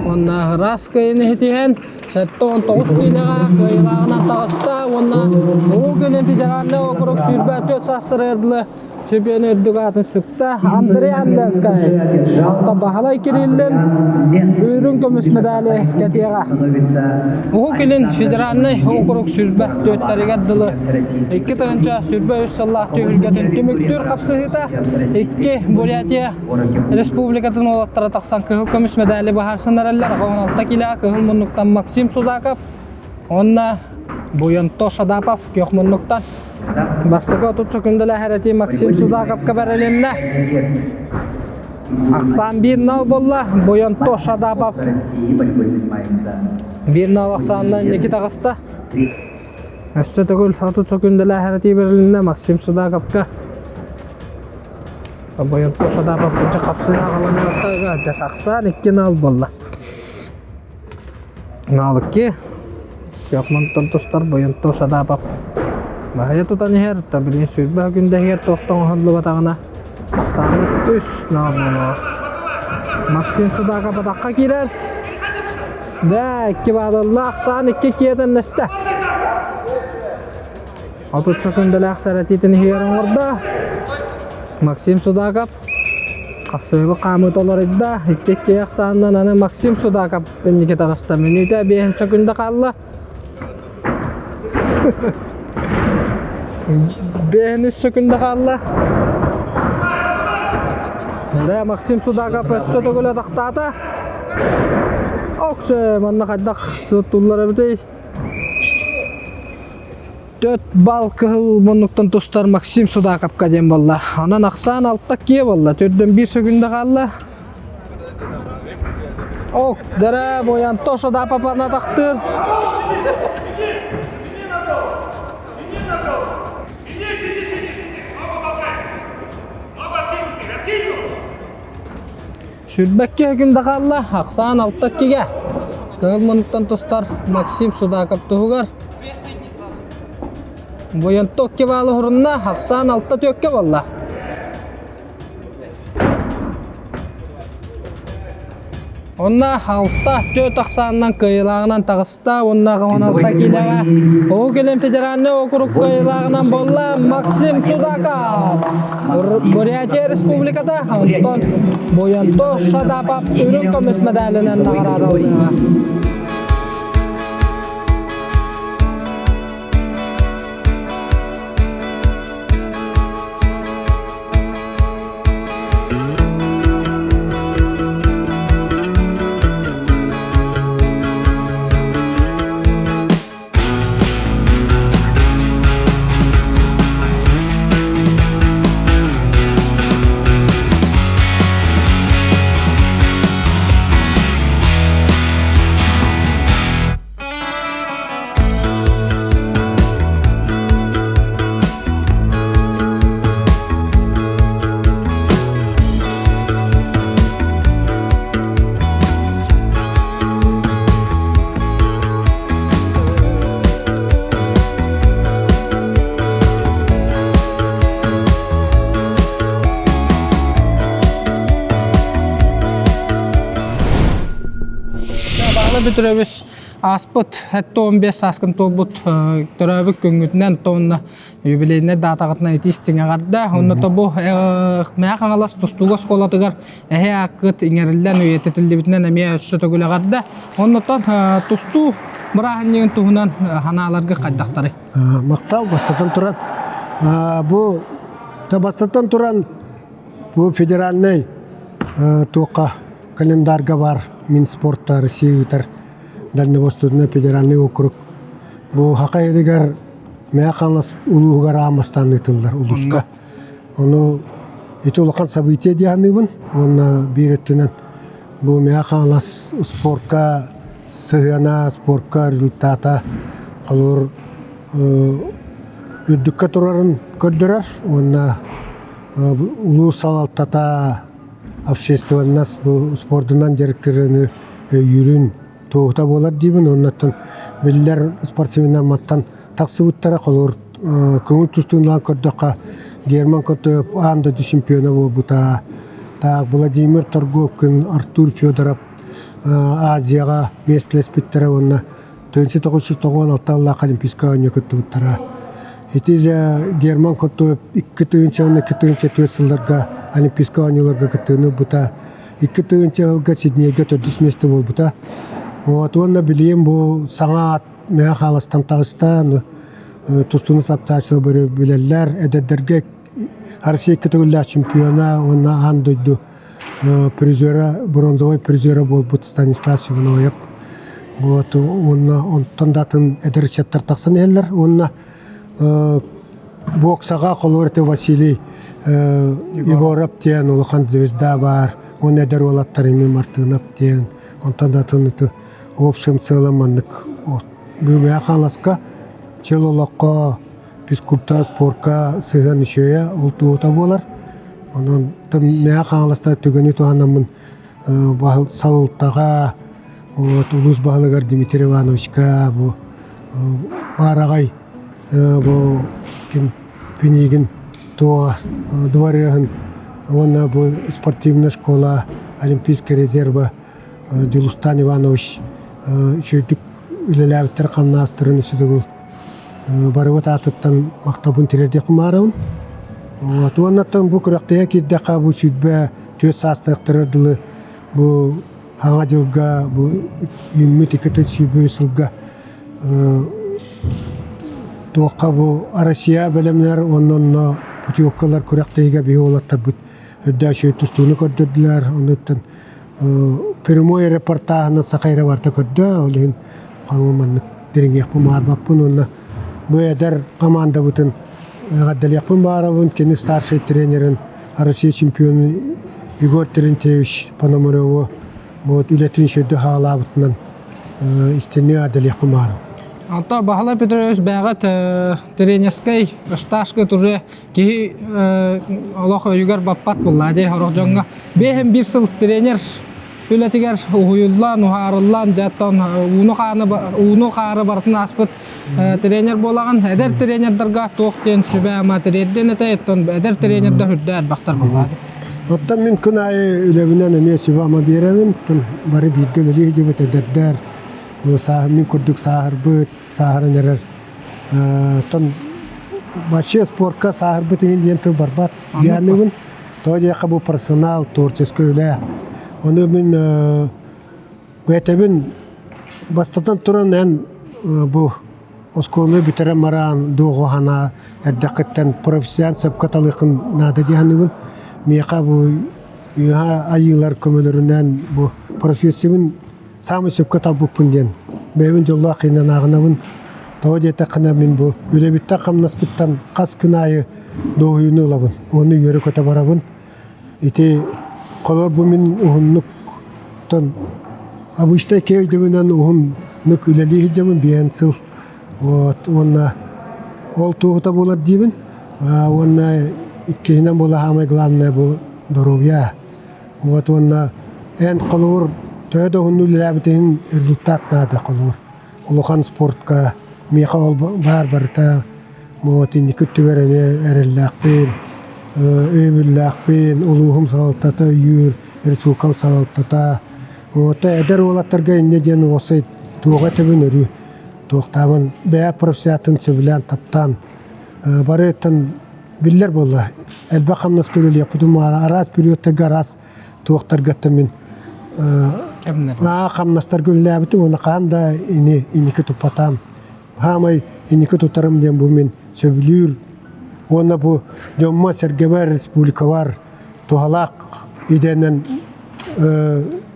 Speaker 3: Уонна ыраас кыайыыны ситиһэн 79 киилэҕэ кыайыылааҕынан таҕыста уонна Уһук Илин федеральнай округ 24 саастарыгар дылы чемпион үрдүк аатын сүктэ Андрей Анденскай. Онтон Баһылай Кириллин үрүҥ көмүс медали кэтиэҕэ. Уһук Илин федеральнай округ 24-тэригэр дылы 2023 сыллаах түһүлгэтин түмүктүүр хапсыһыыта икки Бурятия Республикатын уолаттара тахсан кыһыл көмүс медали быһаарсан эрэллэр. 16 килоҕа кыһыл муннуктан Максим Судаков уонна Буянто Шадапов күөх муннуктан. Бастакы 30 секундалаах эрэтии Максим Судаковка бэрилиннэ. Ахсаан 1-0 буолла. Буянто Шадапов 1-0 ахсаанынан инники таҕыста. Өссө төгүл 30 секундалаах эрэтии бэрилиннэ Максим Судаковка. Бойонто Шадапов дьэ хапсыы аҕаланыахтааҕа дьэ ахсаан икки нал буолла. Нал икки. Көхмонтон тустар Бойонто Шадапов баһыйа тутан иһэр, билигин сүүрбэ күндэһигэр туохтан оһоллубатаҕына ахсааммыт үс нал буолуо. Максим Судаков атахха киирэр. Да, икки баалалла ахсаан икки киэтэннэстэ. Отучча күндэлээх сэрэтиитин иһигэр оҥордо. Максим Судаков хапсыһыбы хаамыыта олоруйда. Икки-икки ахсаанынан аны Максим Судаков инники таҕыста. Мүнүүтэ биэһин сөкүндэ хаалла. Биэһин үс сөкүндэ хаалла. Да, Максим Судаков өссө төгүл атахтаата. Оксе, манна хайдах сыттуллар эбитий? Төрт бал кыһыл муннуктан тустар Максим Судаковка диэн буолла. Онон ахсаан алта киэ буолла. Төрдөн биир сөкүндэ хаалла. Ок, дара Боянто Шадапапана тахтыр. Сүүрбэккэ күн да хаалла, ахсаан алта иккигэ. Кыһыл муннуктан тустар Максим Судаков туһугар. Буйанто икки баалы уһурунна, ахсаан алта түөккэ буолла. Онно алта түөрт ахсаанынан кыайыылааҕынан таҕыста уонна 16 киилэҕэ Уһук Илин федеральнай округ кыайыылааҕынан буолла Максим Судаков. Бурятия Республиката, онтон Буянто Шадапов үрүҥ көмүс медалынан наҕараадаланыаҕа. Баҕала бүтүрөбүс Ааспыт 75 сааскын туолбут төрөөбүт күҥҥүтүнэн уонна юбилейнай даатаҕытынан ити истиҥ эҕэрдэ. Онно тобу Мэҥэ Хаҥалас тустууга оскуолатыгар эһэ ааккыт иҥэриллэн үйэтитиллибитинэн эмиэ өссө төгүл эҕэрдэ. Оннотон тустуу бырааһынньыгын туһунан санааларгыт хайдахтарый?
Speaker 2: Махтал бастатан туран. Бу бастатан туран бу федеральнай туохха календарга бар Минспортта Россия ыытар Дальневосточный федеральный округ. Бу Хака иригэр Мэҥэ Хаҥалас улууһугар аан ыытыллар улууска. Ону ити улахан событие дии саныыбын. Уонна биир өттүнэн бу Мэҥэ Хаҥалас спорка сыһыана, спорка результата холобур үрдүккэ турарын көрдөрөр уонна улуус салалтата общественность бу спордунан дьарыктырыыны өйүүрүн туоһута буолар диибин. Оннуттан биллэр спортсменнар мантан тахсыбыттара холобур көҥүл тустуунан көрдөххө Герман Котоев аан дойду чемпиона буолбута. Так Владимир Торговкин, Артур Федоров Азияҕа миэстэлэспиттэрэ уонна 1996 сыллаах Олимпийскай оонньуу кыттыбыттара. Ити дьэ Герман Котоев 2012-2004 сылларга Олимпийскай оонньууларга кыттыыны ылбыта. 2000 сылга Сиднейгэ төрдүс миэстэ буолбута. Вот уонна билигин бу саҥа аат Мэҥэ Хаҥаластан таҕыста, тустууну таптааччылар бары билэллэр. Эдэрдэргэ Россия икки төгүллээх чемпиона уонна аан дойду призера, бронзовай призера буолбут Станислав Семеновев. Вот уонна онтон да атын эдэр ыччаттар тахсан иһэллэр. Уонна боксаҕа холуор этэ Василий Егоров диэн улахан звезда баар. Уонна эдэр уолаттар эмиэ Мартынов диэн. Онтон да атын в общем целом маннык Быымайа Хаҥаласка чөл олоххо физкультура спорка сыһыан үчүгэйэ ол туоһута буолар. Онон Мэҥэ Хаҥаластар түгэни туһанаммын салалтаҕа вот улуус баһылыгар Дмитрий Ивановичка бу баараҕай бу ким Пинигин туоҕа дворыаһын уонна бу спортивная школа Олимпийская резерва Дьулустан Иванович үчүгэйдик үлэлээбиттэр хамнаастарын үсүдүгүл барыбыт аатыттан махталбын тириэрдиэхпин баҕарабын. Вот уоннаттан бу күрэхтэһэ киирдэххэ бу 24 саастаахтарыгар дылы бу хаҥа дьылга бу үүммүт 223 сылга туохха бу Россия бэлэмнэр уонна онно путевкалар күрэхтэһиигэ биһи уолаттарбыт үрдээх үчүгэй тустууну көрдөрдүлэр. Онуттан прямой репортааһынан саха эрэ барыта көрдө, ол иһин халыҥ маннык дириҥиэхпин баҕарбаппын уонна бу эдэр командабытын эҕэрдэлиэхпин баҕарабын. Кини старшай тренерин Россия чемпионун Егор Терентьевич Пономареву вот үлэтин үчүгэйдик хаалаабытынан истинник эҕэрдэлиэхпин баҕарабын.
Speaker 3: Антон Баһылай Петрович бэҕэт тренерскэй шташкыт уже киһи олох өйүгэр баппат буолла дии сорох дьоҥҥо. Биэһин биир сыл тренер үлэтигэр уһуйуллан, уһаарыллан, дьэ оттон ууну хааны ууну хаары барытын ааспыт тренер буолаҕын. Эдэр тренердарга туох диэн сүбэ-ама тириэрдиэн этэй, оттон эдэр тренердэр үрдэ элбэхтэр буоллаа дии.
Speaker 2: Оттон мин күн аайы үлэбинэн эмиэ сүбэ-ама биэрэбин. Оттон бары бииргэ үлэлии сылдьыбыт эдэрдэр, бу мин курдук сааһырбыт, сааһыран эрэр Оттон вообще спорка сааһырбыт иһин диэн тыл барбат дианыгын. Тоҕо диэххэ бу персонал, творческай үлэ. Ону мин этэбин бастатан туран эн бу оскуоланы бүтэрэн баран дуоҕуһана эрдэххиттэн профессионал сөпкө талыаххын наада дии саныыбын. Миэхэ бу үөһэ айыылар көмөлөрүнэн бу профессиябын саамай сөпкө талбыппын диэн бэйэбин дьоллоох киһинэн ааҕынабын. Тоҕо диэтэххинэ мин бу үлэбиттэн-хамнаспыттан хас күн аайы дуоһуйууну ылабын уонна үөрэ-көтө барабын. Ити холобур бу мин уһуннук тон обычнай киһи өйдөбүнэн уһуннук үлэлии сылдьабын биэһэн сыл. Вот уонна ол туоһута буолар диибин. Уонна иккиһинэн буола саамай главное бу доруобуйа. Вот уонна эн холобур төһө да уһуннук үлэлээбит иһин результат наада холобур. Улахан спортка миэхэ ол баар барыта вот инники өттүгэр эмиэ эрэллээхпин, өйөбүллээхпин, улууһум салалтата өйүүр, республикам салалтата. Вот эдэр уолаттарга инньэ диэн уопсай туоҕа этэбин өрүү туохтаабын бэйэ профессиятын сөбүлээн таптаан барыттан биллэр буолла. Элбэх хамнаска үлэлиэхпитин баҕара араас периодтарга араас туохтаргаттан мин аа хамнастарга үлэлээбитим уонна хаһан да ини инники туппатаам. Хаамай инники тутарым диэн бу мин сөбүлүүр. Уонна бу дьоммо-сэргэбэр, республикабар туһалаах идэнэн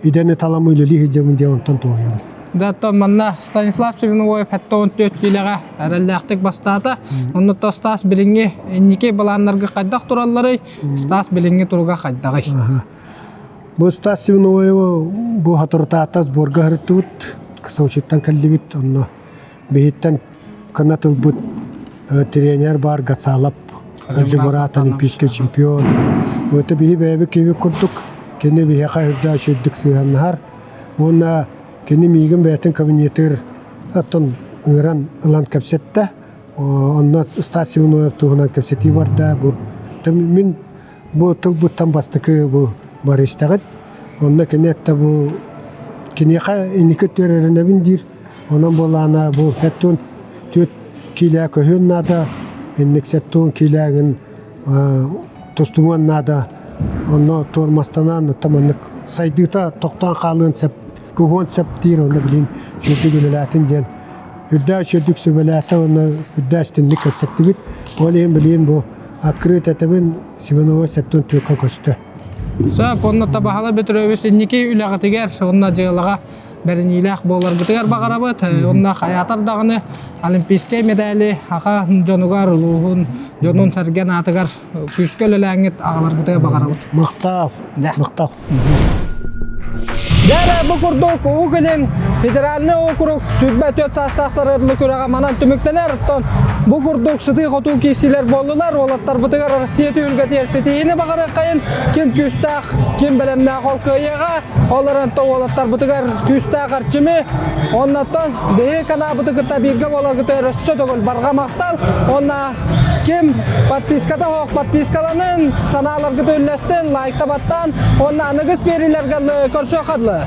Speaker 2: идэни талам үлэлии сылдьабын диэн онтон туһуйабын.
Speaker 3: Даттан манна Станислав Семеновой 74 киилэҕэ эрэллээхтик бастаата. Оннуттан Стас билиҥҥи инники былааннарга хайдах туралларый? Стас билиҥҥи туруга хайдаҕый?
Speaker 2: Бу Стас Семеновоева бу соторутаата сборга сырыттыбыт, Сочиттан кэллибит, онно биһиттэн кынат ылбыт тренер бар Гацалап Хаджимурат олимпийский чемпион. Это биһи бэйэбит киһибит курдук кини биһиэхэ үрдээх үчүгдүк сыһыаннаһар. Уонна кини миигин бэйэтин кабинетыгар оттон ыҥыран ылан кэпсэттэ. Онно Стас Семеновев туһунан кэпсэтии барда. Бу мин бу тылбыттан бастакы бу барыстаҕыт. Онно кини этте бу киниэхэ инники өттүгэр диир. Онон буоллаҕына бу сэттион түөрт киилэ көһүөн наада, инник сэттион киилээгин тустумуон наада. Онно туормастанан оттон маннык сайдыыта тохтоон хаалыан сөп, уһуон сөп диир онно билин үчүгдүк үлэлээтин диэн үрдээх үчүгдүк сүбэлээтэ уонна үрдээх истинник кэпсэттибит. Ол иһин билигин бу открыт этэбин Семенова сэттион түөркэ көстө.
Speaker 3: Сөп, онно Табаһала Петрович инники үлэҕитигэр уонна дьыалаҕа бэриниилээх буоларгытыгар баҕарабыт. Уонна хайаатар даҕаны олимпийскай медали аха дьонугар, улууһун, дьонун сэргэн аатыгар күүскэ үлэлээҥҥит аҕаларгытыгар баҕарабыт.
Speaker 2: Махтал. Махтал.
Speaker 3: Дьэ бу курдук Уһук Илин федеральный округ 24 саастаахтар ырлы күрэҕэ манан түмүктэнэр. Оттон бу курдук сытыы-хотуу киирсиилэр буоллулар. Уолаттарбытыгар Россия түһүлгэтигэр ситиһиини баҕарыаххайын. Ким күүстээх, ким бэлэмнээх ол кыайыаҕа. Ол эрэн уолаттарбытыгар күүстээх эрчими, оннуттан биһиги канаабыты кытта бииргэ буоларгытыгар өссө төгүл барҕа махтал. Уонна ким подписката суох подпискаланын, санааларгыты үллэстин, лайкта баттаан, уонна аныгыс биэриилэргэ көрсүөххэ дылы.